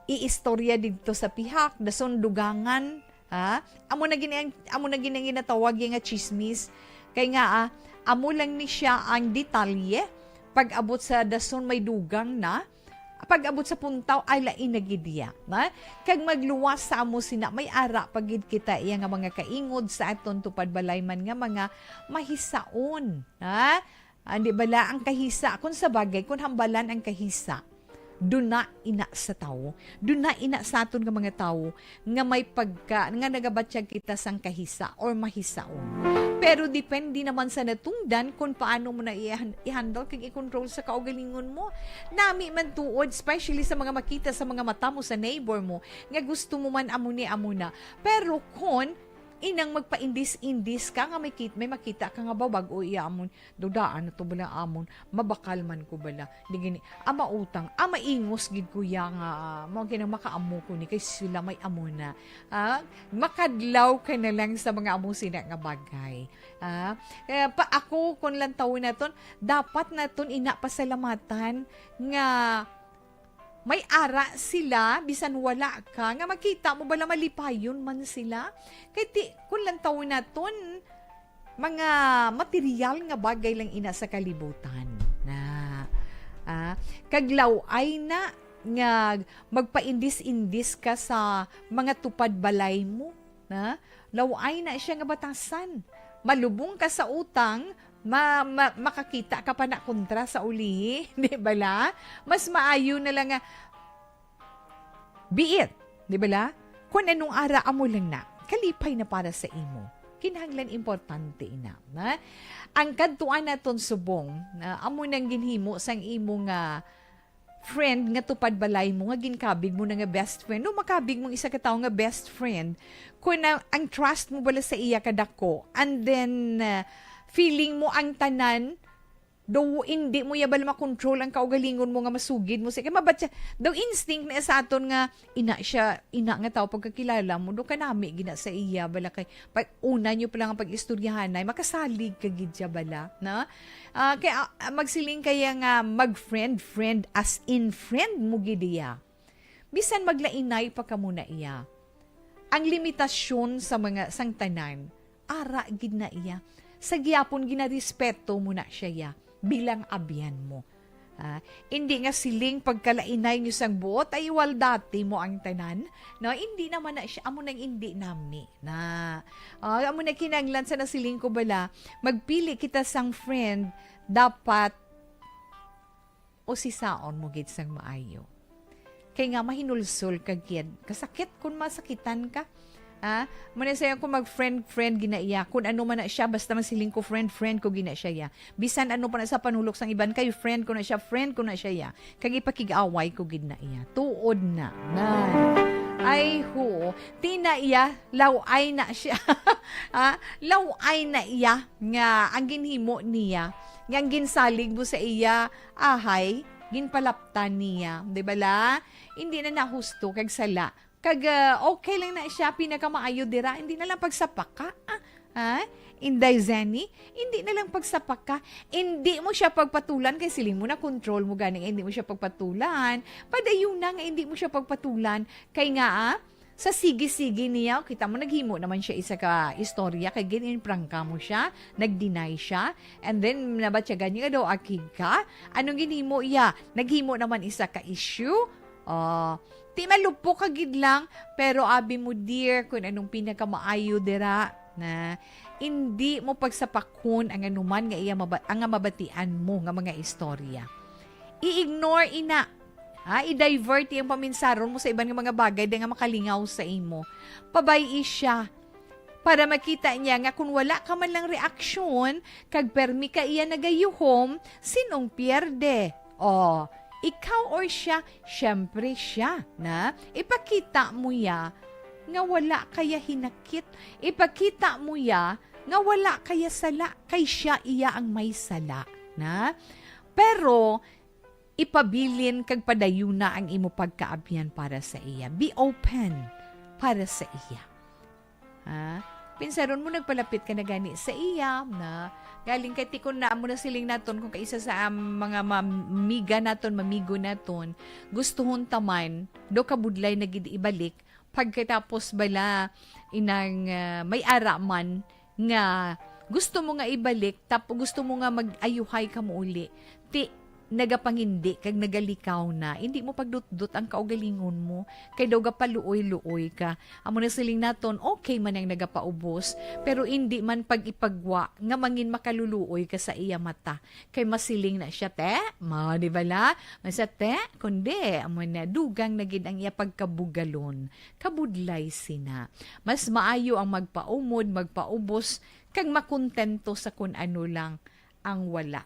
iistorya didto sa pihak, dason dugangan, ha? Amo na gini ang, amo na gini ang ginatawag nga chismis. Kay nga, ah, amo lang ni siya ang detalye. Pag-abot sa dason may dugang na, pag-abot sa puntaw ay lain na gid iya, na? Kag magluwas sa amo sina, may ara pa gid kita iya nga mga kaingod sa aton tupad balay man nga mga mahisaon, ha? Andi bala ang kahisa, kung sa bagay, kung hambalan ang kahisa, duna ina sa tawo. Duna ina sa aton nga mga tawo nga may pagka, nga nagabatyag kita sang kahisa or mahisaon. Pero depende naman sa natungdan kung paano mo na i-han-, i-handle kag i-control sa kaugalingon mo. Nami man tuod, especially sa mga makita sa mga mata mo sa neighbor mo, nga gusto mo man amo ni amo na. Pero kung Inang magpaindis-indis ka nga may kit-, may makita ka nga bawag o iya amon, dudaan na to bala amon, mabakal man ko bala. Di gini, ama utang, ama ingos gid kuya nga, ah, mo ginang makaamo ko ni kay sila may amo na. Ah, makadlaw ka na lang sa mga amo sina nga bagay. Ah, kaya pa ako, kung lantawon naton, dapat naton ina pasalamatan nga may ara sila, bisan wala ka, nga makita mo bala malipayon man sila. Kay ti, kung lantawon naton, mga material nga bagay lang ina sa kalibutan. Na, ah, kag law-ay na nga magpaindis-indis ka sa mga tupad balay mo, na law-ay na siya nga batasan. Malubong ka sa utang, ma-, ma-, makakita ka pa na kontra sa ulihi, di bala? Mas maayo na lang nga, be it, di bala? Kung anong ara, amo lang na. Kalipay na para sa imo. Kinahanglan importante ina, na? Ang kadtuan naton subong, na amo nang ginhimo sang imo nga friend nga tupad balay mo nga ginkabig mo na nga best friend. No, makabig mong isa ka tawo nga best friend, kung ang, ang trust mo bala sa iya kadako, and then, uh, feeling mo ang tanan, daw hindi mo ya bala makontrol ang kaugalingon mo nga masugid mo sa, kay mabatya, daw instinct na sa aton nga ina siya, ina nga tawo pagkakilala mo, do kanami gina sa iya bala kay pag una nyo pa lang ang pag-istoryahanay, makasalig ka gid siya bala, na? Ah, kay, ah, magsiling kaya nga mag-friend, friend as in friend mo gid iya. Bisan maglainay pa kamo na iya. Ang limitasyon sa mga sang tanan, ara gid na iya. Sa gihapon ginarespeto mo na siya iya bilang abyan mo. Ah, hindi nga siling pagkalainay niyo sang buot ay wal dati mo ang tanan, no? Hindi naman na siya amo nang hindi nami na. Ah, amo na kinanglan sa nasiling ko bala, magpili kita sang friend, dapat usisaon mo gid sang maayo. Kay nga mahinulsol ka gid. Kasakit kun masakitan ka. Ha? Muna sa'yo kung mag-friend-friend gina iya. Kung ano man na siya, basta masiling ko friend-friend ko gina siya ya. Bisan ano pa na sa panulok sang iban kay friend ko na siya, friend ko na siya ya. Kag ipakig-away ko gid na iya. Tuod na. Na. Ay, ho. Tina iya, law-ay na siya. Ha? Law-ay na iya nga ang ginhimo niya, nga ang ginsalig mo sa iya, ahay, ginpalaptan niya. Di ba la? Hindi na nahusto kag sala. Kag, ah, okay lang na siya, pinakamaayo dira, hindi na lang pagsapaka. Ah, ha? Inday Zenny, hindi na lang pagsapaka. Hindi mo siya pagpatulan kay siling mo na control mo gani nga hindi mo siya pagpatulan. Padayon na nga hindi mo siya pagpatulan. Kay nga, ah, sa sige-sige niya, kita mo, naghimo naman siya isa ka istorya, kay gin-, ginprangka mo siya, nag-deny siya, and then nabatyagan niya nga daw akig ka. Anong ginhimo iya? Naghimo naman isa ka issue. Ah, ti malupo ka gid lang, pero abi mo, dear, kung anong pinakamaayo dira, na hindi mo pagsapakon ang anuman nga iya maba-, ang nga mabatian mo nga mga istorya. I-ignore ina. Ha? I-divert iyang paminsaron mo sa iban nga mga bagay di nga makalingaw sa imo. Pabay-i siya. Para makita niya nga kung wala ka man lang reaksyon, kag permi ka iya nagayuhom, sinong pierde? O, ikaw or siya? Siyempre siya, na? Ipakita mo ya nga wala kaya hinakit. Ipakita mo ya nga wala kaya sala, kay siya iya ang may sala, na? Pero, ipabilin kag padayuna ang imo pagkaabyan para sa iya. Be open para sa iya. Ha? Pinsaron mo, nagpalapit ka na gani sa iya, na galing kay tikon na amo na siling naton kung kaisa sa, um, mga mamiga naton, mamigo naton, gustuhon ta man, do kabudlay na gid ibalik, pagkatapos bala inang, ah, may ara man nga gusto mo nga ibalik, tap-, gusto mo nga mag-ayuhay ka mo uli, ti nagapangindi kag nagalikaw na, hindi mo pagdutdot ang kaugalingon mo, kay daw gapaluoy-luoy ka. Amo na siling naton, okay man ang nagapaubos, pero hindi man pag-ipagwa nga mangin makaluluoy ka sa iya mata. Kay masiling na siya, te? Ma, di ba la? Masa, te? Kundi, amo na, dugang na gid ang iya pagkabugalon. Kabudlay sina. Mas maayo ang magpaumod, magpaubos, kag makontento sa kun ano lang ang wala.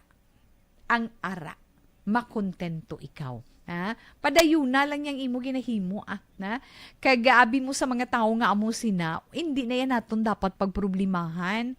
Ang ara, makontento ikaw. Ha? Padayuna lang yang imo ginahimo, ah, na? Kag abi mo sa mga tawo nga amo sina, hindi na yan naton dapat pagproblemahan.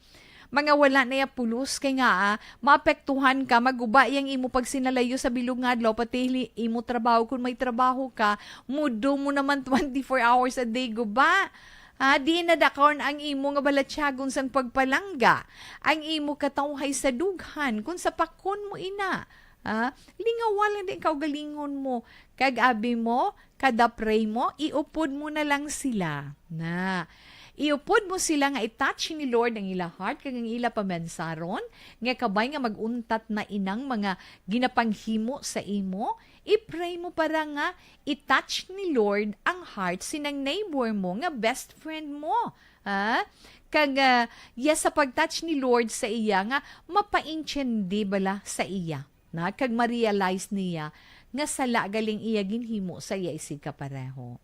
Mga wala na ya pulos kay nga, ah, maapektuhan ka, maguba yang imo pagsinalayo sa bilog nga adlaw, pati li-, imo trabaho, kung may trabaho ka, mudo mo naman twenty-four hours a day, guba. Ah, di na dakon ang imo nga balatyagon sang pagpalangga, ang imo katawhay sa dughan, kung sa pakon mo ina. Ah, lingawa lang din kaugalingon mo, kag abi mo, kada pray mo, iupod mo na lang sila. Na, iupod mo sila nga i-touch ni Lord ang ila heart kag ang ila pamansaron, nga kabay nga mag-untat na inang mga ginapanghimo sa imo, i-pray mo para nga i-touch ni Lord ang heart sinang neighbor mo nga best friend mo. Ha? Kag, ah, yes, sa pag-touch ni Lord sa iya nga mapaintindi bala sa iya. Na, kag ma-realize niya nga sala galing iya ginhimo sa iya isigkapareho.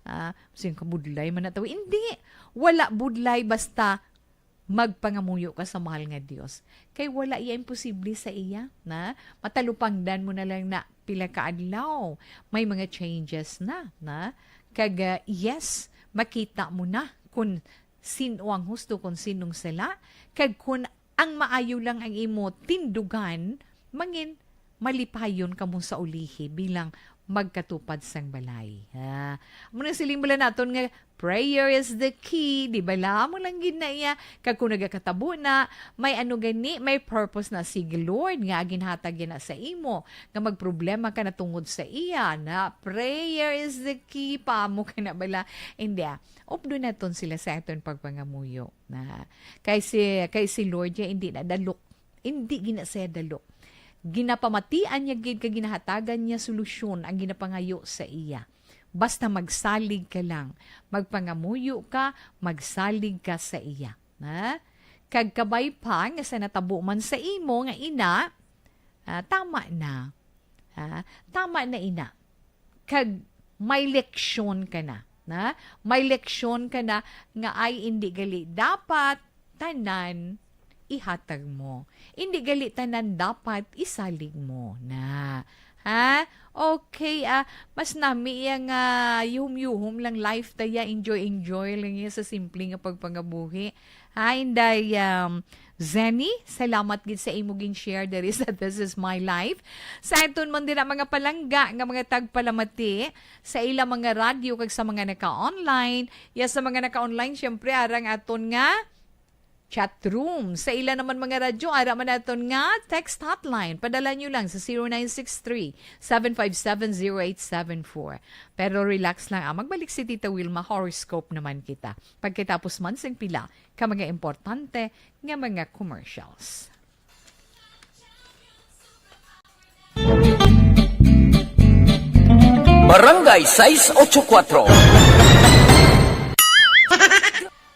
Ah, sing kabudlay man na tawo. Hindi. Wala budlay basta magpangamuyo ka sa mahal nga Dios. Kay wala iya imposible sa iya, na? Matalupangdan mo na lang na pila ka adlaw, may mga changes na, na? Kag, ah, yes, makita mo na kung sino ang husto, kung sinong sala, kag kung ang maayo lang ang imo tindugan, mangin malipayon kamo sa ulihi bilang magkatupad sang balay. Ah, amo na siling bala naton nga prayer is the key, di bala? Amo lang gid na iya. Kag kung nagakatabo na, may ano gani, may purpose na si Lord nga ginhatag niya na sa imo, nga magproblema ka na tungod sa iya, na prayer is the key, pa mo ka na bala? Hindi, ah. Updo naton sila sa aton pagpangamuyo. Na, kay si, kay si Lord, ya, hindi na dalok. Hindi gina siya dalok. Ginapamatian niya gid kag ginahatagan niya solusyon ang ginapangayo sa iya. Basta magsalig ka lang, magpangamuyo ka, magsalig ka sa iya. Ha? Kag kabay pa nga sa natabo man sa imo nga ina, ah, tama na. Ha? Tama na ina. Kag may leksyon ka na, na? May leksyon ka na nga ay indi gali dapat tanan ihatag mo. Indi gali tanan dapat isalig mo na. Ha? Okay, ah, mas nami iya nga yuhom-yuhom lang life ta ya, enjoy-enjoy lang ya sa simple nga pagpangabuhi. Ha, Inday, um, Zenny, salamat gid sa imo gin-share diri sa This Is My Life. Sa aton man dira mga palangga nga mga tagpalamati sa ila mga radyo kag sa mga naka-online, ya sa mga naka-online, syempre, arang aton nga chat room. Sa ila naman mga radyo, ara man aton nga text hotline. Padala nyo lang sa zero nine six three, seven five seven, zero eight seven four. Pero relax lang, ah. Magbalik si Tita Wilma, horoscope naman kita. Pagkatapos man sing pila ka mga importante nga mga commercials. Barangay sais ocho kuatro.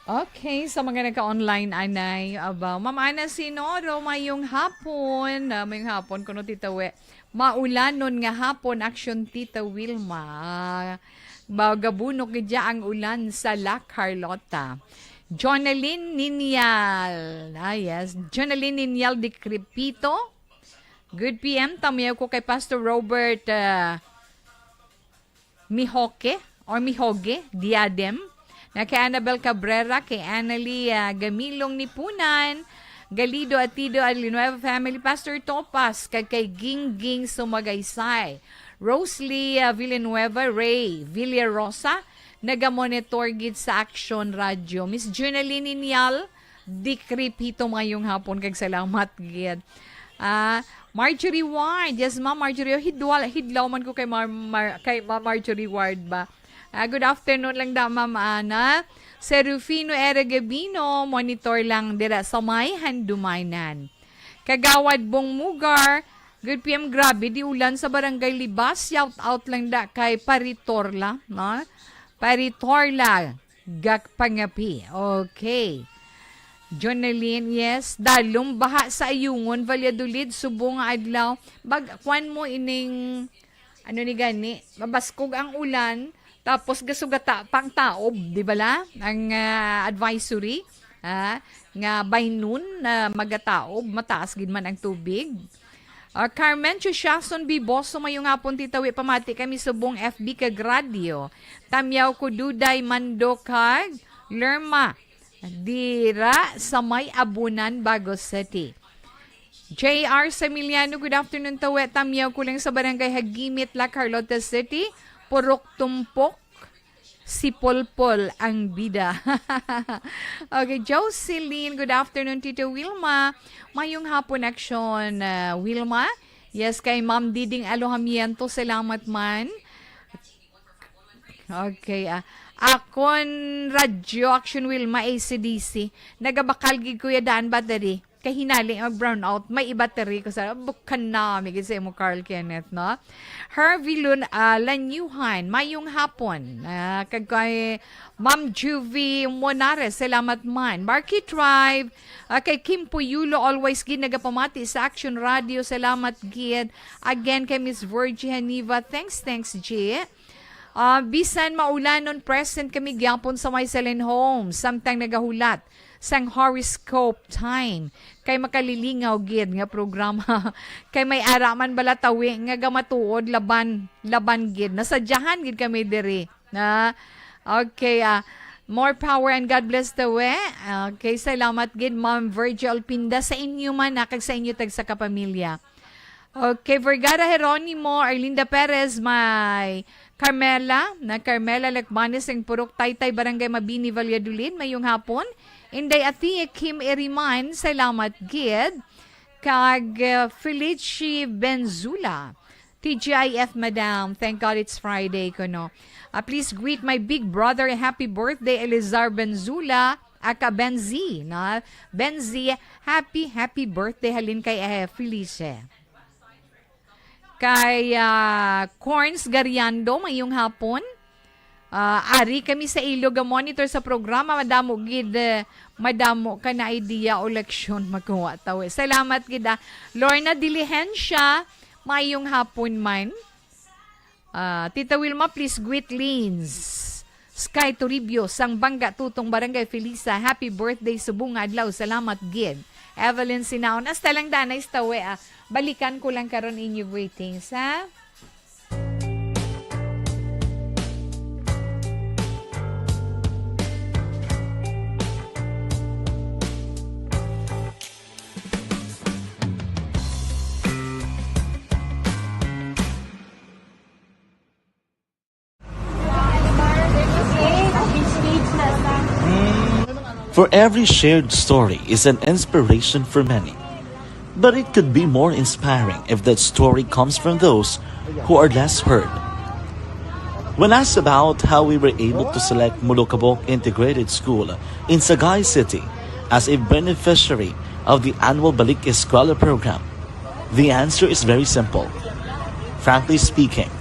Okay, sa mga naka-online, anay, aba, Ma'am Ana Sinoro, mayong hapon. Ah, mayong hapon, kuno Tita We. Maulanon nga hapon, action, Tita Wilma. Magabunok gid ang ulan sa La Carlota. Jonalyn Ninyal. Ah, yes. Jonalyn Ninyal de Crepito. Good P M, tamiyaw ko kay Pastor Robert, ah, Mihoke or Mihoge Diadem. Na kay Annabel Cabrera, kay Annalie, ah, Gamilong Nipunan, Galido Atido, Alinueva family, Pastor Topas, kag kay Gingging Sumagaysay, Rosalie, ah, Villanueva, Ray Villarosa, nagamonitor gid sa Action Radio. Miss Junalyn Inyal, Dikripito, mayong hapon kag salamat gid. Ah, Marjorie Ward. Yes, Ma'am Marjorie. Oh, hidwal, hidlaw man ko kay Mar-, Mar-, kay Ma'am Marjorie Ward ba. Ah, good afternoon lang da, Ma'am Ana. Serufino Era Gabino, monitor lang dira sa may Handumanan. Kagawad Bong Mugar, good P M, grabe di ulan sa Barangay Libas. Shout out lang da kay Paritorla, no? Paritorla, Gakpangapi. Okay. Jonalyn, yes. Dalom baha sa Ayungon, Valladolid, subong nga adlaw. Bag, kwan mo ining, ano ni gani, mabaskog ang ulan, tapos gasugata pang taob, di ba la? Ang, ah, advisory, ah, nga by noon na magataob, mataas gid man ang tubig. Ah, Carmen Chusiason Biboso, mayong hapon, Tita Wi, pamati kami subong F B kag radyo. Tamyaw ko Duday, Mando kag Lerma, dira sa may Abunan, Bago City. J R Samiliano, good afternoon, Tawe. Tamyaw ko lang sa Barangay Hagimit, La Carlota City. Purok tumpok, si Polpol ang bida. Okay, Jocelyn, good afternoon, Tito Wilma. Mayong hapon, aksyon, ah, Wilma. Yes, kay Ma'am Diding Alojamiento, salamat man. Okay, ah. Akon radyo, aksyon, Wilma, A C D C. Nagabakal gid, Kuya Dan, battery. Kay hinali mag-brownout, may i-battery ko sa, bukan na, may gid sa imo, Carl Kenneth, no? Hervey Lun-, ah, Lanyuhan, mayong hapon. Ah, kag kay Ma'am Juvie Monares, salamat man. Marky Tribe, ah, kay Kim Puyulo, always gid nagapamati sa Action Radio, salamat gid. Again, kay Miss Virgie Haniva, thanks, thanks, G. Ah, bisan maulanon, present kami gyapon sa may Selen Homes, samtang nagahulat sang horoscope time. Kay makalilingaw gid nga programa. Kay may ara man bala tawi nga gamatuod laban, laban gid. Nasadyahan gid kami diri. Na, okay, ah, more power and God bless the way. Okay, salamat gid, Ma'am Virgil Pinda, sa inyo man, ah, kag sa inyo tagsa ka pamilya. Okay, Vergara Jeronimo, Arlinda Perez, may Carmela, na Carmela Lacbanes, ang Purok Taytay, Barangay Mabini, Valladolid, mayong hapon. Inday Athie Kim Iriman, salamat gid. Kag, uh, Felici Benzula, T G I F, Madam. Thank God it's Friday, kuno. Ah, please greet my big brother. Happy birthday, Elizar Benzula, aka Benzi, no? Benzi, happy, happy birthday, halin kay, eh, Felice. Kay, ah, Corns Gariando, mayong hapon. Ah, ari kami sa Ilog nga monitor sa programa. Madamo gid, eh, madamo ka na idea o leksyon makuha taw. Salamat gid, ah. Lorna Diligencia, mayong hapon man. Ah, Tita Wilma, please greet Lins Sky Toribio, sang Bangga Tutong, Barangay Felisa. Happy birthday, subong nga adlaw. Salamat gid. Evelyn Sinaon, hasta lang danay sa tawe, ah. Balikan ko lang karon inyo greetings, ha? For every shared story is an inspiration for many. But it could be more inspiring if that story comes from those who are less heard. When asked about how we were able to select Molokabok Integrated School in Sagay City as a beneficiary of the annual Balik Eskwela program, the answer is very simple. Frankly speaking,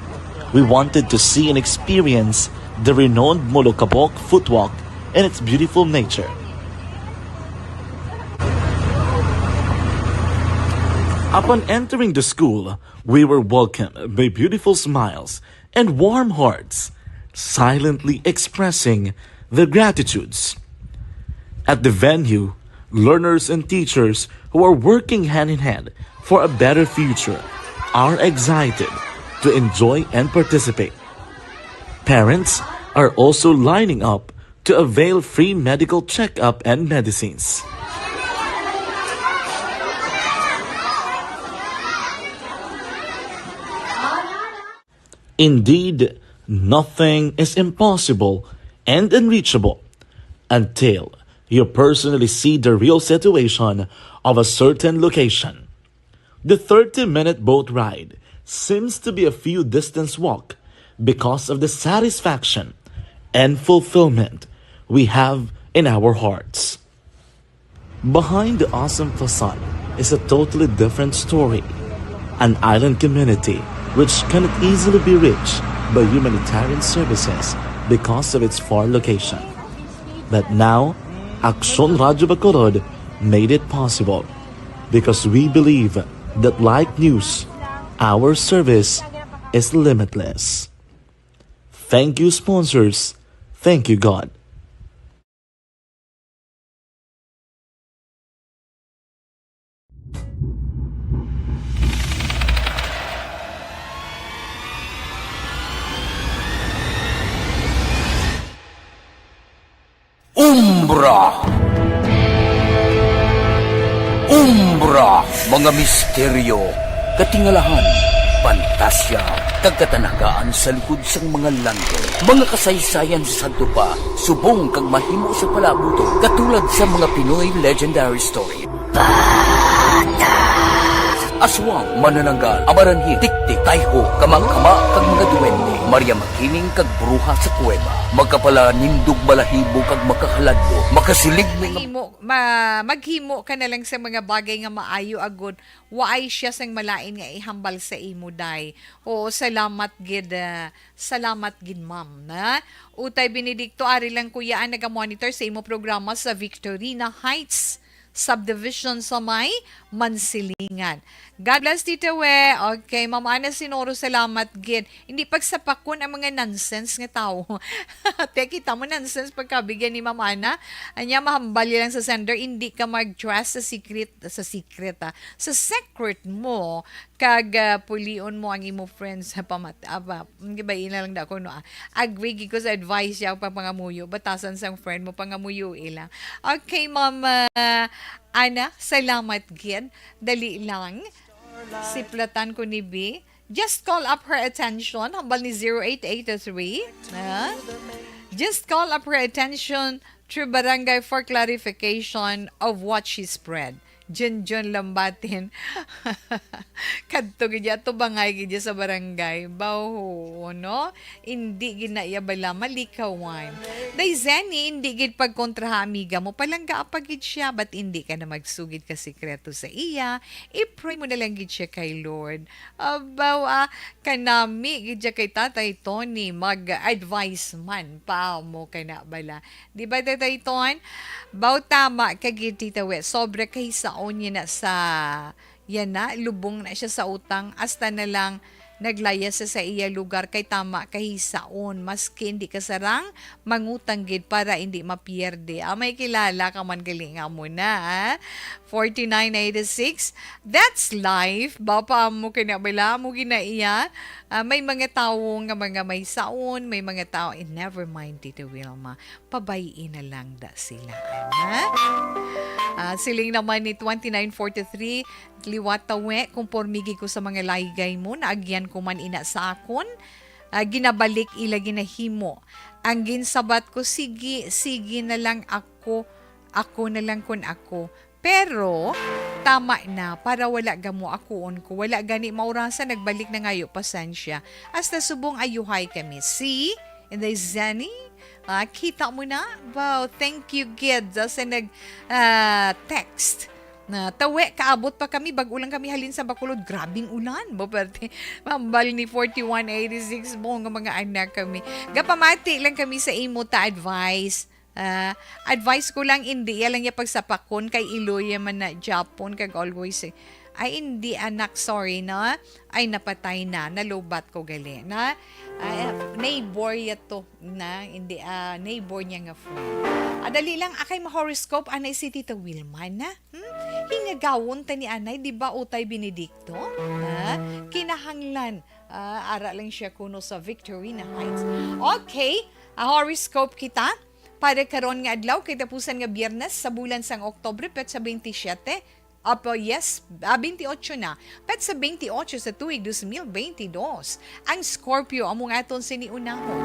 we wanted to see and experience the renowned Molokabok footwalk and its beautiful nature. Upon entering the school, we were welcomed by beautiful smiles and warm hearts, silently expressing their gratitudes. At the venue, learners and teachers who are working hand in hand for a better future are excited to enjoy and participate. Parents are also lining up to avail free medical checkup and medicines. Indeed, nothing is impossible and unreachable until you personally see the real situation of a certain location. The thirty-minute boat ride seems to be a few distance walk because of the satisfaction and fulfillment we have in our hearts. Behind the awesome facade is a totally different story. An island community which cannot easily be reached by humanitarian services because of its far location. But now, Aksyon Radyo Bacolod made it possible because we believe that like news, our service is limitless. Thank you, sponsors. Thank you, God. Umbra. Umbra, mga misteryo, katingalahan, pantasya, kag katanagaan sa likod sang mga landong. Mga kasaysayan sa sadto pa, subong kag mahimo sa palaabuton, katulad sa mga Pinoy legendary story. Aswang, manananggal, amaranhit, tiktik, tayho, kamangkama, kag mga duwende, Maria Makiling, kag bruha sa kuweba, makapalanindog balahibo kag makahaladlok, makasiling nga Mahimo, ma-, maghimo ka na lang sa mga bagay nga maayo agod, waay siya sang malain nga ihambal sa imo, day. Oo, salamat gid, ah, salamat gid, ma'am, na. Utay Benedicto, ari lang kuya ang nagamonitor sa imo programa sa Victorina Heights Subdivision sa may Mansilingan. God bless, Tita We. Okay, Ma'am Ana Sinoro, salamat gid. Hindi pagsapakon ang mga nonsense nga tawo. Te, kita mo, nonsense pagkabigyan ni Ma'am Ana. Anya, mahambal lang sa sender, hindi ka mag-trust sa secret, sa secret, ah. Sa secret mo, kag, ah, pulion mo ang imo friends sa pamat-, ah, pa-, ang iba ina lang da ko, no, ah. Agree gid ko sa advice siya, pagpangamuyo, batasan sang friend mo, pangamuyo ila. Okay, Ma'am, ah, Ana, salamat gid. Dali lang. Siplatan ko ni B. Just call up her attention, hambal ni zero eight eight three. Ha? Just call up her attention through barangay for clarification of what she spread. Junjun Lambatin. Kadto gid ya, to bangay gid ya sa barangay. Baho, no? Indi gid na iya bala malikawan. Day Zenny, indi gid pagkontra ha amiga mo. Palangga pa gid siya, but indi ka na magsugid ka sikreto sa iya. I-pray mo na lang gid siya kay Lord. Abaw, ah, kanami gid siya kay Tatay Tony. Mag-advise man pa mo ka na bala. Di ba, Tatay Ton? Baw tama ka gid, Tita We. Sobra kahisaon niya na sa, yan na, lubong na siya sa utang. Hasta na lang naglayas siya sa iya lugar kay tama kahisaon. Maski hindi ka sarang, mangutang gid para hindi mapierde. Ah, may kilala ka man gali nga mo na, ah. Forty-nine eighty-six. That's life. Ba pa mo kinabala mo ginaiya? Ah, may mga tawo nga mga may saon, may mga tawo, eh, never mind, Tita Wilma. Pabay-i na lang da sila, ha? Ah, siling naman ni twenty-nine forty-three, liwat tawe, konporme gid ko sa mga laygay mo, naagyan ko man ina sa akon, ah, ginabalik ila ginahimo. Ang ginsabat ko, sige, sige na lang ako, ako na lang kun ako. Pero, tama na, para wala gamo akuon ko, wala gani maurasan, nagbalik na ngayo, pasensya. Hasta subong ayuhay kami. See? Inday Zenny, ah, kita mo na? Wow, thank you, gid, sa nag, ah, text. Na, tawe, kaabot pa kami, bag-o lang kami halin sa Bacolod. Grabing ulan, bo, perte. Mambal ni forty-one eighty-six, bo, nga mga anak kami. Gapamati lang kami sa imo ta advice. Ah, advice ko lang, indi ya lang ya pagsapakon kay iloy ya man na Japon kag always, eh. Ay, hindi, anak, sorry, no? Ay, napatay na, nalubat ko gali, na? Ay, neighbor ya to, na? Hindi, ah, neighbor niya nga friend. Ah, dali lang, akay ma-horoscope, anay si Tita Wilma, na? Hmm? Hingagawon ta ni anay, di ba, Utay Benedicto? Ha? Kinahanglan, ah, ara lang siya kuno sa Victorina Heights. Okay, ah, horoscope kita. Para karon nga adlaw, kay tapusan nga Biyernes sa bulan sang Oktubre, petsa twenty-seven. Apo, yes, ah, twenty-eight na. Petsa twenty-eight sa tuig dos mil twenty-dos. Ang Scorpio, amo nga aton sini unahon.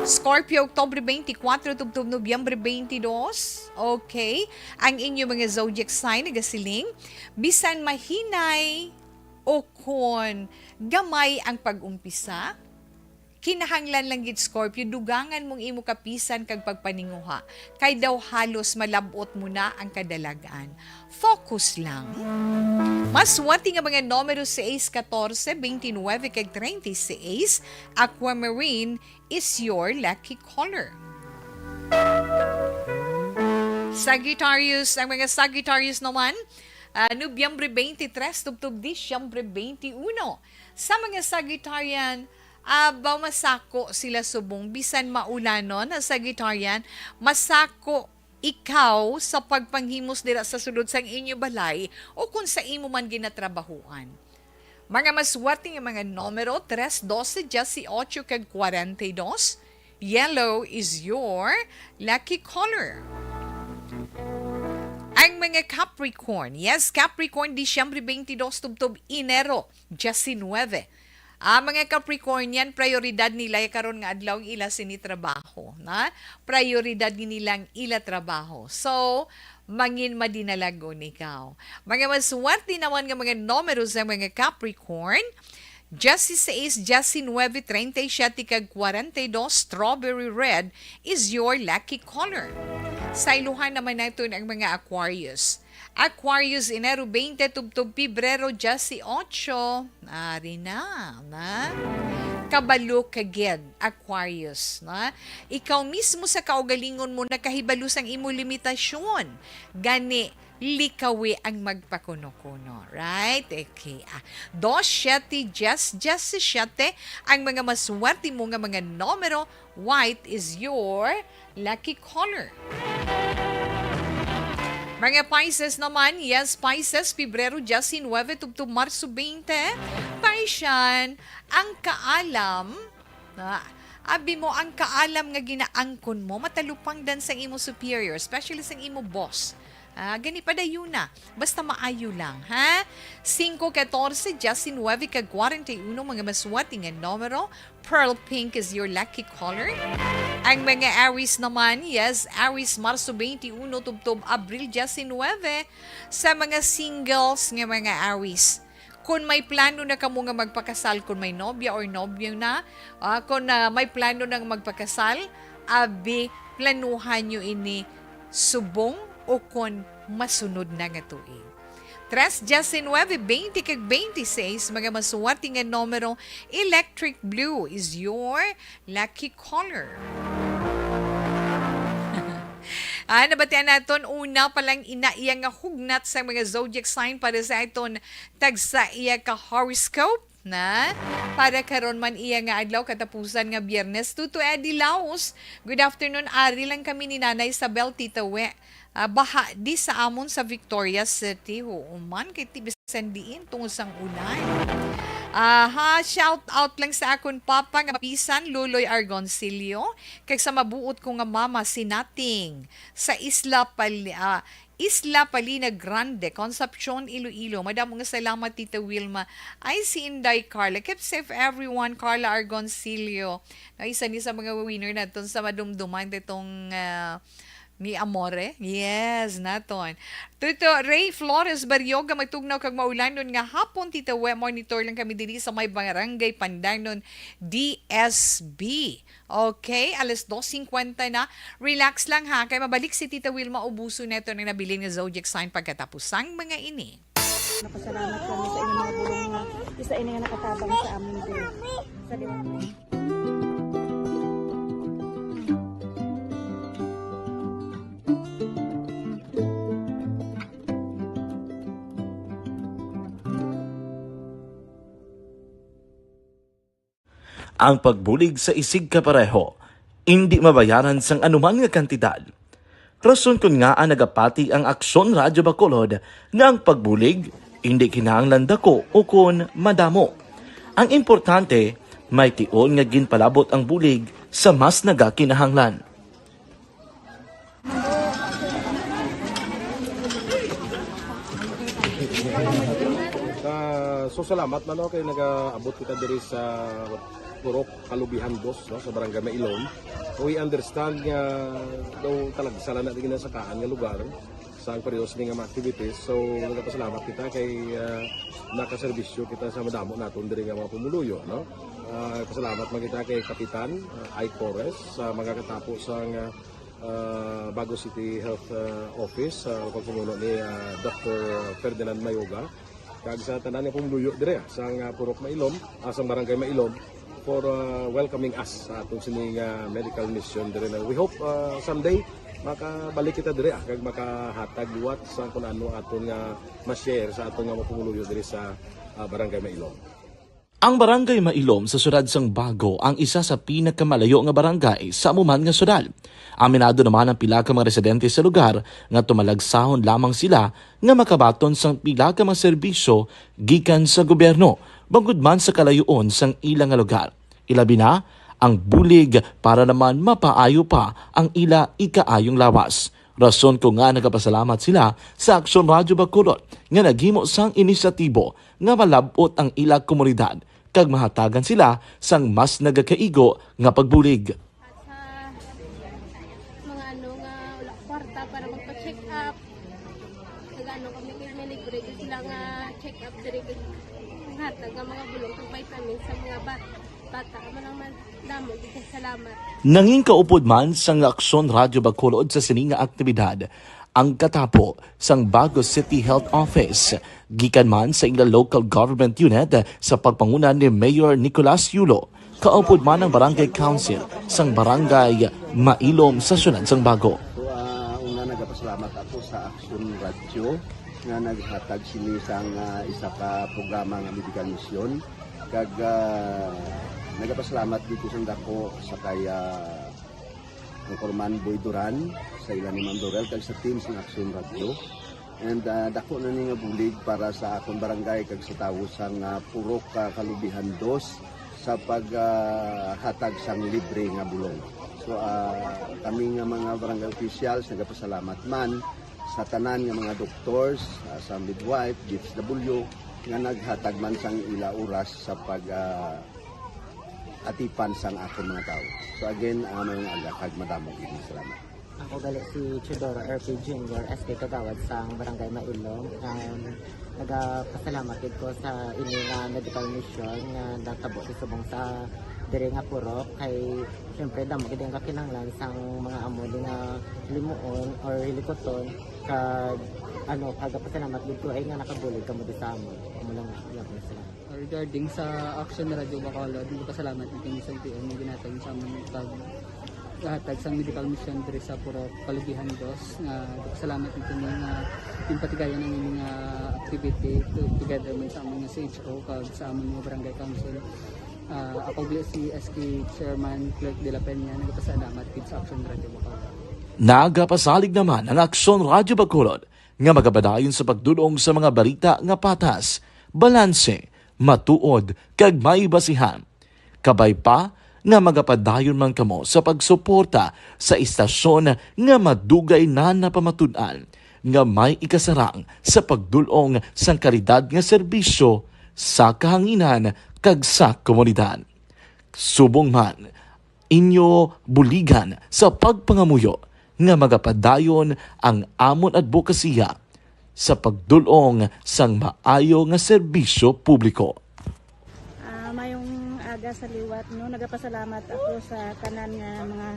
Scorpio, Oktubre twenty-four, tubtob Nobyembre twenty-two. Okay. Ang inyo mga zodiac sign, nagasiling, bisan mahinay o kon gamay ang pag-umpisa, kinahanglan lang gid, Scorpio, dugangan mong imo kapisan kag pagpaninguha, kay daw halos malab-ot mo na ang kadalag-an. Focus lang. Maswerte nga mga numero, sais, katorse, twenty-nine, kag treinta y seis. Aquamarine is your lucky color. Sagittarius, ang mga Sagittarius naman, ah, Nobyembre twenty-three tubtob Disyembre twenty-one. Sa mga Sagittarian, ah, ba masako sila subong bisan maulanon, Sagittarian, masako ikaw sa pagpanghimos dira sa sulod sang inyo balay o kung sa imo man ginatrabahoan. Mga maswerte nga mga numero, tres, doce, dieciocho, kag cuarenta y dos. Yellow is your lucky color. Ang mga Capricorn. Yes, Capricorn, Disyembre twenty-two tubtob Enero diecinuebe. Ang mga Capricornian, prioridad nila karon nga adlaw ang ila sini trabaho, na? Prioridad ni nila ang ila trabaho. So, mangin madinalagon ikaw. Mga maswerte naman nga mga numero sa mga Capricorn, dieciséis, diecinuebe, treinta y siete, kag cuarenta y dos, strawberry red is your lucky color. Sa iluhan naman naton ang mga Aquarius. Aquarius, Enero twenty tubtob Pebrero dieciocho. Ari na, na? Kabalo ka gid, Aquarius, na? Ikaw mismo sa kaugalingon mo nakahibalo sang imo limitasyon. Gani, likawi ang magpakuno-kuno, right? Okay, ah, dos, siyete, diyes, diyesisiyete ang mga maswerte mo nga mga numero. White is your lucky color. Mga Pisces naman, yes, Pisces, Pebrero diecinuebe tubtob Marso twenty. Piscean, ang kaalam, na, abi mo, ang kaalam nga ginaangkon mo, matalupangdan sang imo superior, especially sang imo boss. Ah, gani, padayuna. Basta maayo lang, ha? Singko, katorse, diecinuebe, kag kwarenta y uno, mga maswerte nga numero. Pearl pink is your lucky color. Ang mga Aries naman, yes, Aries, Marso twenty-uno tubtob Abril diecinuebe. Sa mga singles nga mga Aries, kung may plano na kamo nga magpakasal, kung may nobya or nobyo na, ah, kung, ah, may plano nang magpakasal, abi, planuhan nyo ini subong o kon masunod na nga tuig. Tres, diecinuebe, twenty, kag twenty-six, mga maswerte nga numero, electric blue is your lucky color. Ah, nabatian naton, una pa lang ina iya nga hugnat sa mga zodiac sign para sa aton tagsa iya ka horoscope. Na, para karon man iya nga adlaw, katapusan nga Biyernes, Tuto Eddie Laos. Good afternoon, ari lang kami ni Nanay Isabel, Tita We. Ah, baha di sa amon sa Victoria City. Human kay ti bisan diin tungod sang ulan. Aha, shout out lang sa akon papa nga Pisan, Luloy Argoncillo, kag sa mabuot ko nga mama, si Nating, sa Isla Pal-, ah, Isla Palina Grande, Concepcion, Iloilo. Madamo nga salamat, Tita Wilma. Ay, si Inday Carla. Keep safe, everyone. Carla Argoncillo. Na isa ni sa mga winner naton sa madumduman ditong, ah, ni Amore. Yes, naton. Tuto Ray Flores Barrioga, matugnaw kag maulanon nga hapon, Tita We. Monitor lang kami diri sa may Barangay Pandanon, D S B. Okay, alas dos cincuenta na. Relax lang ha, kay mabalik si Tita Wilma ubuson naton ang nabilin nga zodiac sign pagkatapos sang mga ini. Napasalamat kami sa inyong mga bulong nga isa ini nga nakatabang sa amin diri. Sa liwanag. Ang pagbulig sa isigkapareho indi mabayaran sang anuman nga kantidad. Rason kon ngaa nagapati ang Aksyon Radyo Bacolod nga ang pagbulig indi kinahanglan dako ukon madamo. Ang importante, may tion nga ginpalabot ang bulig sa mas nagakinahanglan. Ah, so salamat man, no, kay nagaabot kita diri sa Purok Kalubihan Dos, no, sa Barangay Mailom. We understand nga daw talagsa lang na ginasakaan nga lugar sa ang periods ni nga mga activities. So, nagapasalamat kita kay, ah, nakaserbisyo kita sa madamo naton diri nga mga pumuluyo, no? Ah, pasalamat man kita kay Kapitan, ah, Ike Torres sa mga katapo sa nga ah, Bago City Health, ah, Office, sa pagpamuno ni, ah, Doctor Ferdinand Mayoga, kag sa tanan nga pumuluyo dire, ah, sa nga Purok Mailom, ah, sa Barangay Mailom, for, ah, welcoming us sa atong sini nga medical mission dire na. We hope, ah, someday makabalik kita dire, ah, kag makahatag liwat sa kun ano aton nga ma-share sa aton nga mga pumuluyo dire sa, ah, Barangay Mailom. Ang Barangay Mailom sa siyudad sang Bago ang isa sa pinakamalayo nga barangay sa amo man nga siyudad. Aminado naman ang pila ka mga residente sa lugar nga tumalagsahon lamang sila nga makabaton sang pila ka mga serbisyo gikan sa gobyerno, bangod man sa kalayoon sang ila nga lugar. Ilabi na ang bulig para naman mapaayo pa ang ila ikaayong lawas. Rason ko nga nagapasalamat sila sa Aksyon Radyo Bacolod nga naghimo sang inisyatibo nga malab-ot ang ila komunidad kag mahatagan sila sang mas nagakaigo nga pagbulig. At sa mga ano nga wala kwarta para magpa-check up, nag-ano kami, may libre gyud sila nga check up diri, kag hatag nga mga bulong kag vitamins sa mga bat-, bata. Amo lang man, damo gyud kay salamat. Nangin kaupod man sang Aksyon Radyo Bacolod sa sini nga aktibidad ang katapo sang Bago City Health Office, gikan man sa ila local government unit sa pagpanguna ni Mayor Nicolas Yulo, kaupod man ang Barangay Council sang Barangay Mailom sa siyudad sang Bago. So, ah, una, nagapasalamat ako sa Aksyon Radyo nga naghatag sini sang, ah, isa ka programa nga medical mission. Kag, ah, nagapasalamat dito sa dako sa kay, ah, Anchorman Boy Duran, sa ila ni Ma'am Dorel, kag sa team sang Aksyon Radyo. And, ah, dako na ni nga bulig para sa akon barangay kag sa tawo sang, ah, Purok, ah, Kalubihan Dos sa pag, ah, hatag sang libre nga bulong. So, ah, kami nga mga barangay officials nagapasalamat man sa tanan nga mga doctors, ah, sa midwife, D S W, nga naghatag man sang ila oras sa pag, ah, atipan sang akon mga tawo. So again, ah, maayong aga kag madamo gid nga salamat. Ako gali si Teodoro R P Junior, S K Kagawad sang Barangay Mailom. Um, nagapasalamat gid ko sa ini nga medical mission nga natabo sa subong sa diri nga purok, kay syempre damo gid ang kakinahanglan sang mga amo di nga limuon or hilikuton, kag ano, nagapasalamat gid ko ay nga nakabulig kamo di sa amon. Amo lang, iya ko na sila. Regarding sa Action Radio Bacolod, nagpasalamat na kami sa L T O nga ginhatag sa amon pag hatag sang medical mission diri sa Purok Kalubihan Dos, nga nagpasalamat na kami nga ginpatigayon ang ini nga activity to-, together man sa amon nga C H O kag sa amon nga barangay council. Ah, ako gali si S K Chairman Clerk de la Peña, nagpasalamat gid sa Action Radio Bacolod. Nagapasalig naman ang Aksyon Radio Bacolod nga magapadayon sa pagdul-ong sa mga balita nga patas, balanse, matuod, kag may basihan. Kabay pa nga magapadayon man kamo sa pagsuporta sa istasyon nga madugay na napamatud-an nga may ikasarang sa pagdul-ong sang kalidad nga serbisyo sa kahanginan kag sa komunidad. Subong man, inyo buligan sa pagpangamuyo nga magapadayon ang amon adbokasiya sa pagdul-ong sang maayo nga serbisyo publiko. Ah, mayong aga sa liwat, no? Nagapasalamat ako sa tanan nga mga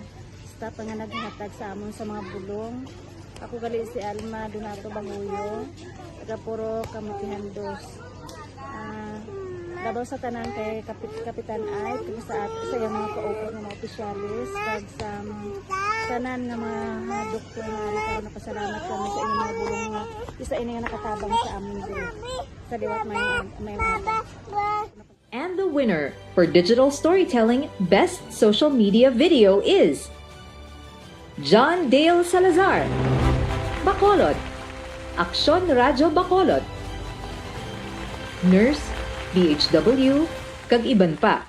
staff nga naghatag sa amon sa mga bulong. Ako gali si Alma Donato Banguyo, taga Purok Kamutihan Dos. Ah, labaw sa tanan kay Kapit-, Kapitan Ike, kag sa at-, sa iyang mga kaupod nga mga opisyalis, kag sa mga tanan nga mga, ah, doktor nga ari karon, napasalamat kami sa inyong mga bulong nga isa ini nga nakatabang sa amon diri sa liwat may, may mga. And the winner for digital storytelling best social media video is John Dale Salazar, Bacolod, Aksyon Radyo Bacolod, Nurse, D H W, kag iban pa.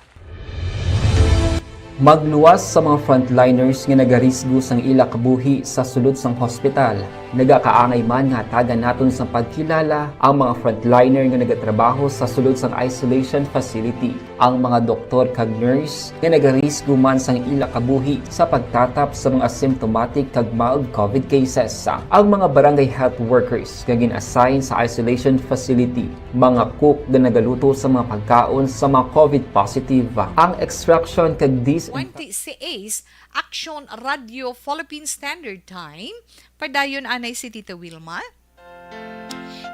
Magluwas sa mga frontliners nga nagarisgo sang ila kabuhi sa sulod sang hospital. Nagakaangay man nga hatagan naton sang pagkilala ang mga frontliner nga nagatrabaho sa sulod sang isolation facility, ang mga doktor kag nurse nga nagarisgo man sang ila kabuhi sa pagtatap sa mga asymptomatic kag mild COVID cases, ang mga barangay health workers nga gin-assign sa isolation facility, mga cook nga nagaluto sa mga pagkaon sa mga COVID positive, ang extraction kag dis- Twenty-six, Action Radio Philippine Standard Time. Padayon anay si Tita Wilma.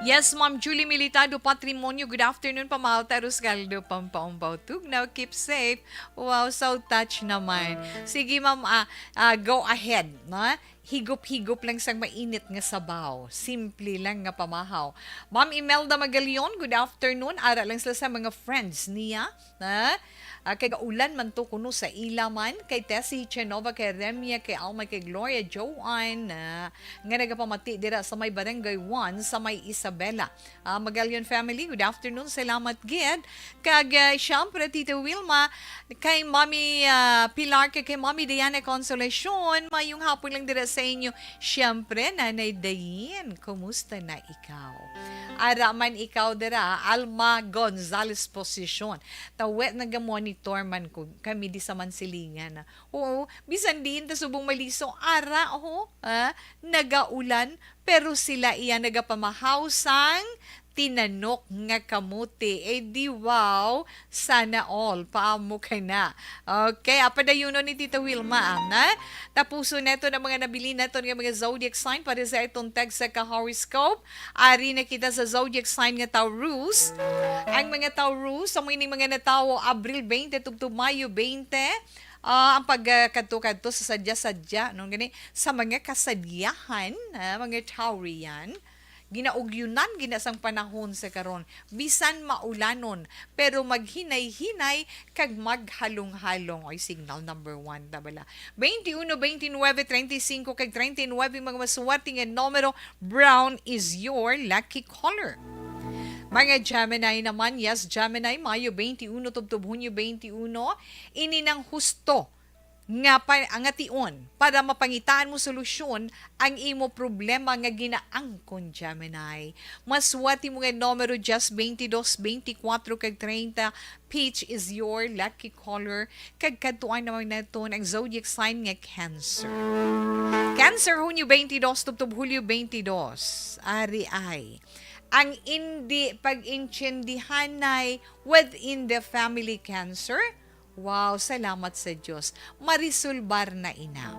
Yes, Ma'am Julie Militado Patrimonio, good afternoon, pamahaw ta Rusgaldo, Pampaumbaw, Tugnaw, keep safe. Wow, so touch naman. Sige, Ma'am, ah, ah, go ahead, na? Higop-higop lang sang mainit nga sabaw. Simple lang nga pamahaw. Ma'am Imelda Magalion, good afternoon. Ara lang sila sa mga friends niya, na? Ah, kay gaulan man to kuno sa ila man, kay Tessie Chenova, kay Remia, kay Alma, kay Gloria Joanne, na nga nagapamati dira sa may Barangay one, sa may Isabela. Isabela. Ah, Magallion family, good afternoon. Salamat gid. Kag, ah, syempre, Tita Wilma, kay Mami, ah, Pilar, kag kay Mami Diana Consolacion, mayong hapon lang dira sa inyo. Syempre, Nanay Dayin, kumusta na ikaw? Ara man ikaw dira, Alma Gonzalez Position. Tawe, naga-monitor man ko, kami di sa Mansilingan, ah. Oo, bisan diin ta subong maliso, ara, oh, ah, nagaulan, pero sila iya nagapamahaw sang tinanok nga kamote. Eh, di wow, sana all. Paamo ka na. Okay, ah, padayunon ni Tita Wilma, ah, na? Tapuson nato ang mga nabilin naton nga mga zodiac sign para sa itong tag sa ka-horoscope. Ari na kita sa zodiac sign nga Taurus. Ang mga Taurus, amo ining mga natawo Abril twenty tubtob Mayo twenty. Ah, ang pagkadto-kadto sa sadya-sadya, no, gani, sa mga kasadyahan, ah, mga Taurian, ginaugyunan gina sang panahon sa karon, bisan maulanon, pero maghinay-hinay kag maghalong-halong. Oy, signal number one ta bala. Twenty-one, twenty-nine, treinta y cinco, kag treinta y nueve, mga maswerte nga numero, brown is your lucky color. Mga Gemini naman, yes, Gemini, Mayo twenty-one tubtob Hunyo twenty-one, ini nang husto nga pa, nga tion para mapangitaan mo solusyon ang imo problema nga ginaangkon, Gemini. Maswerte mo nga numero, just twenty-two, twenty-four, kag treinta. Peach is your lucky color. Kag kadtuan naman naton ang zodiac sign nga Cancer. Cancer, Hunyo twenty-two tubtob Hulyo twenty-two. Ari ay ang indi pag-intindihanay within the family, Cancer. Wow, salamat sa Dios. Marisulbar na ina.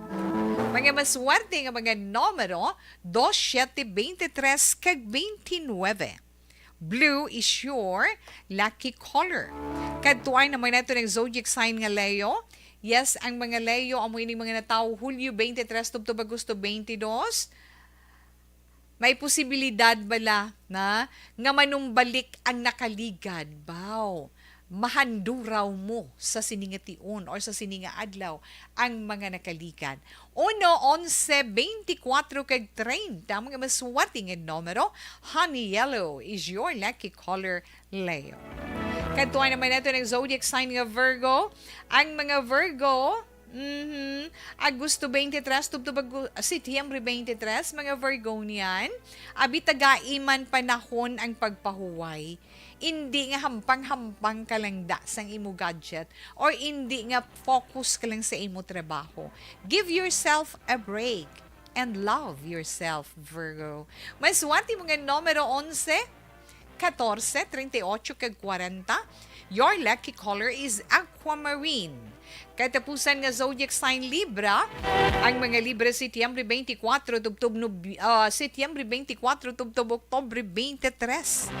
Mga maswerte nga mga numero, dos, siyete, twenty-tres, kag twenty-nueve. Blue is your lucky color. Kadtuan naman nato ng zodiac sign nga Leo. Yes, ang mga Leo, amo ining mga natawo Hulyo twenty-tres tubtob Agosto twenty-dos. May posibilidad bala na nga manumbalik ang nakaligad? Baw, mahanduraw mo sa sini nga tion or sa sini nga adlaw ang mga nakaligad. Uno, onse, twenty-four, kag treinta, mga maswerte nga numero. Honey yellow is your lucky color, Leo. Kadtuan naman nato ng zodiac sign nga Virgo. Ang mga Virgo, mhm, Agosto twenty-three, tubtob Agu-, Setyembre twenty-three, mga Virgonian, abi tagaiman panahon ang pagpahuway. Indi nga hampang-hampang ka lang da sang imo gadget or indi nga focus ka lang sa imo trabaho. Give yourself a break and love yourself, Virgo. Maswerte mo nga numero onse, katorse, treinta y ocho, kag kwarenta. Your lucky color is aquamarine. Katapusan nga zodiac sign Libra, ang mga Libra Setyembre twenty-four tubtob Nob-, ah, Setyembre twenty-four tubtob Oktubre twenty-three.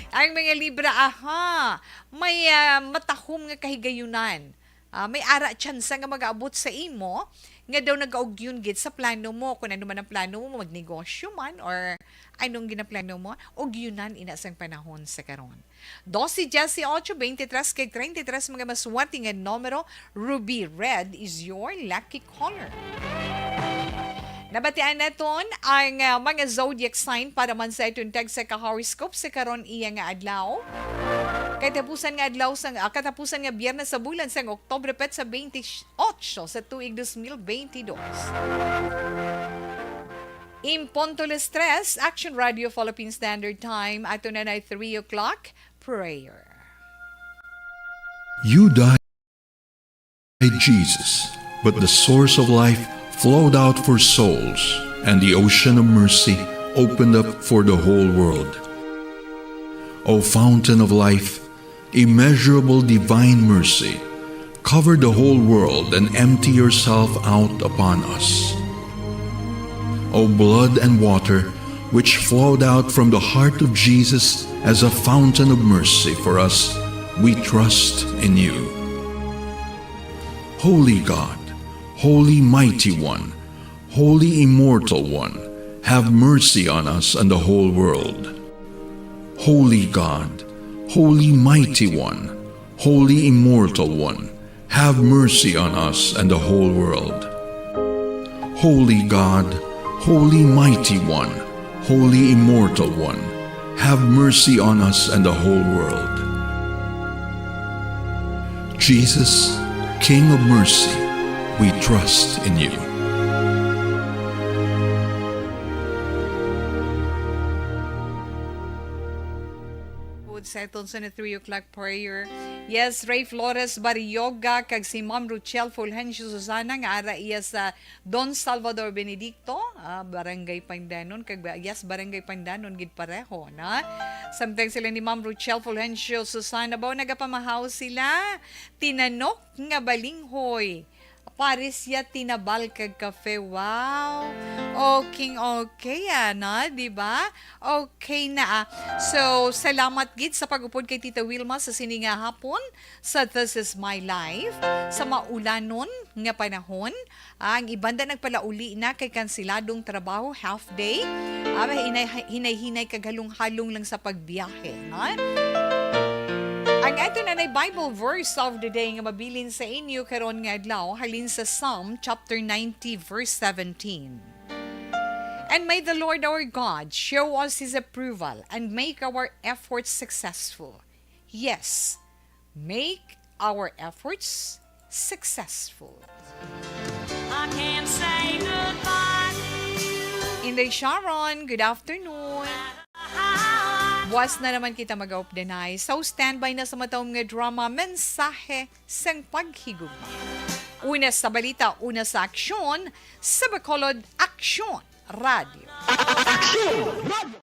Ang mga Libra, aha, may, ah, matahom nga kahigayunan. Ah, may ara tsansa nga mag-abot sa imo nga daw nagaugyon gid sa plano mo. Kung ano man ang plano mo, magnegosyo man or anong ginaplano mo, ugyunan ina sang panahon sa karon. Dose, dieciocho, veintitrés, kag treinta y tres, mga maswerte nga numero. Ruby red is your lucky color. Nabatian naton ang, ah, mga zodiac sign para man sa iton tag sa ka-horoscope sa karon iya nga adlaw. Katapusan nga adlaw sang, ah, katapusan nga biyernes sa bulan sang Oktubre, petsa twenty-eight sa tuig dos mil bentidós. In punto las tres, Action Radio Philippine Standard Time, ato na na three o'clock, prayer. You died, Jesus, but the source of life flowed out for souls, and the ocean of mercy opened up for the whole world. O fountain of life, immeasurable divine mercy, cover the whole world and empty yourself out upon us. O blood and water, which flowed out from the heart of Jesus as a fountain of mercy for us, we trust in you. Holy God, Holy Mighty One, Holy Immortal One, have mercy on us and the whole world. Holy God, Holy Mighty One, Holy Immortal One, have mercy on us and the whole world. Holy God, Holy Mighty One, Holy Immortal One, have mercy on us and the whole world. Jesus, King of mercy, we trust in you. Sa aton sa three o'clock prayer. Yes, Ray Flores Barrioga kag si Ma'am Rochelle Fulgencio Susana nga ara iya sa Don Salvador Benedicto, ah, Barangay Pandanon, kag ba-, yes, Barangay Pandanon gid pareho, na? Samtang sila ni Ma'am Rochelle Fulgencio Susana, baw nagapamahaw sila, tinanok nga balinghoy. Pares ya tinabal kag kafe. Wow. Okay, okay, ah, na, di ba? Okay na, ah. So, salamat gid sa pag-upod kay Tita Wilma sa sini nga hapon sa This Is My Life. Sa maulanon nga panahon, ah, ang iban da nagpalauli na kay kansiladong trabaho, half day. Ah, hinay-, hinay-hinay kag halong-halong lang sa pagbiyahe, no? Ang ato na nay Bible verse of the day nga mabilin sa inyo karon nga adlaw halin sa Psalm chapter ninety, verse seventeen. And may the Lord our God show us His approval and make our efforts successful. Yes, make our efforts successful. I can't say goodbye to you. Inday Sharon, good afternoon. Buwas na naman kita mag-updanay. So, standby na sa matawom nga drama, Mensahe sang Paghigugma. Una sa balita, una sa aksyon, sa Bacolod Aksyon Radio. Aksyon!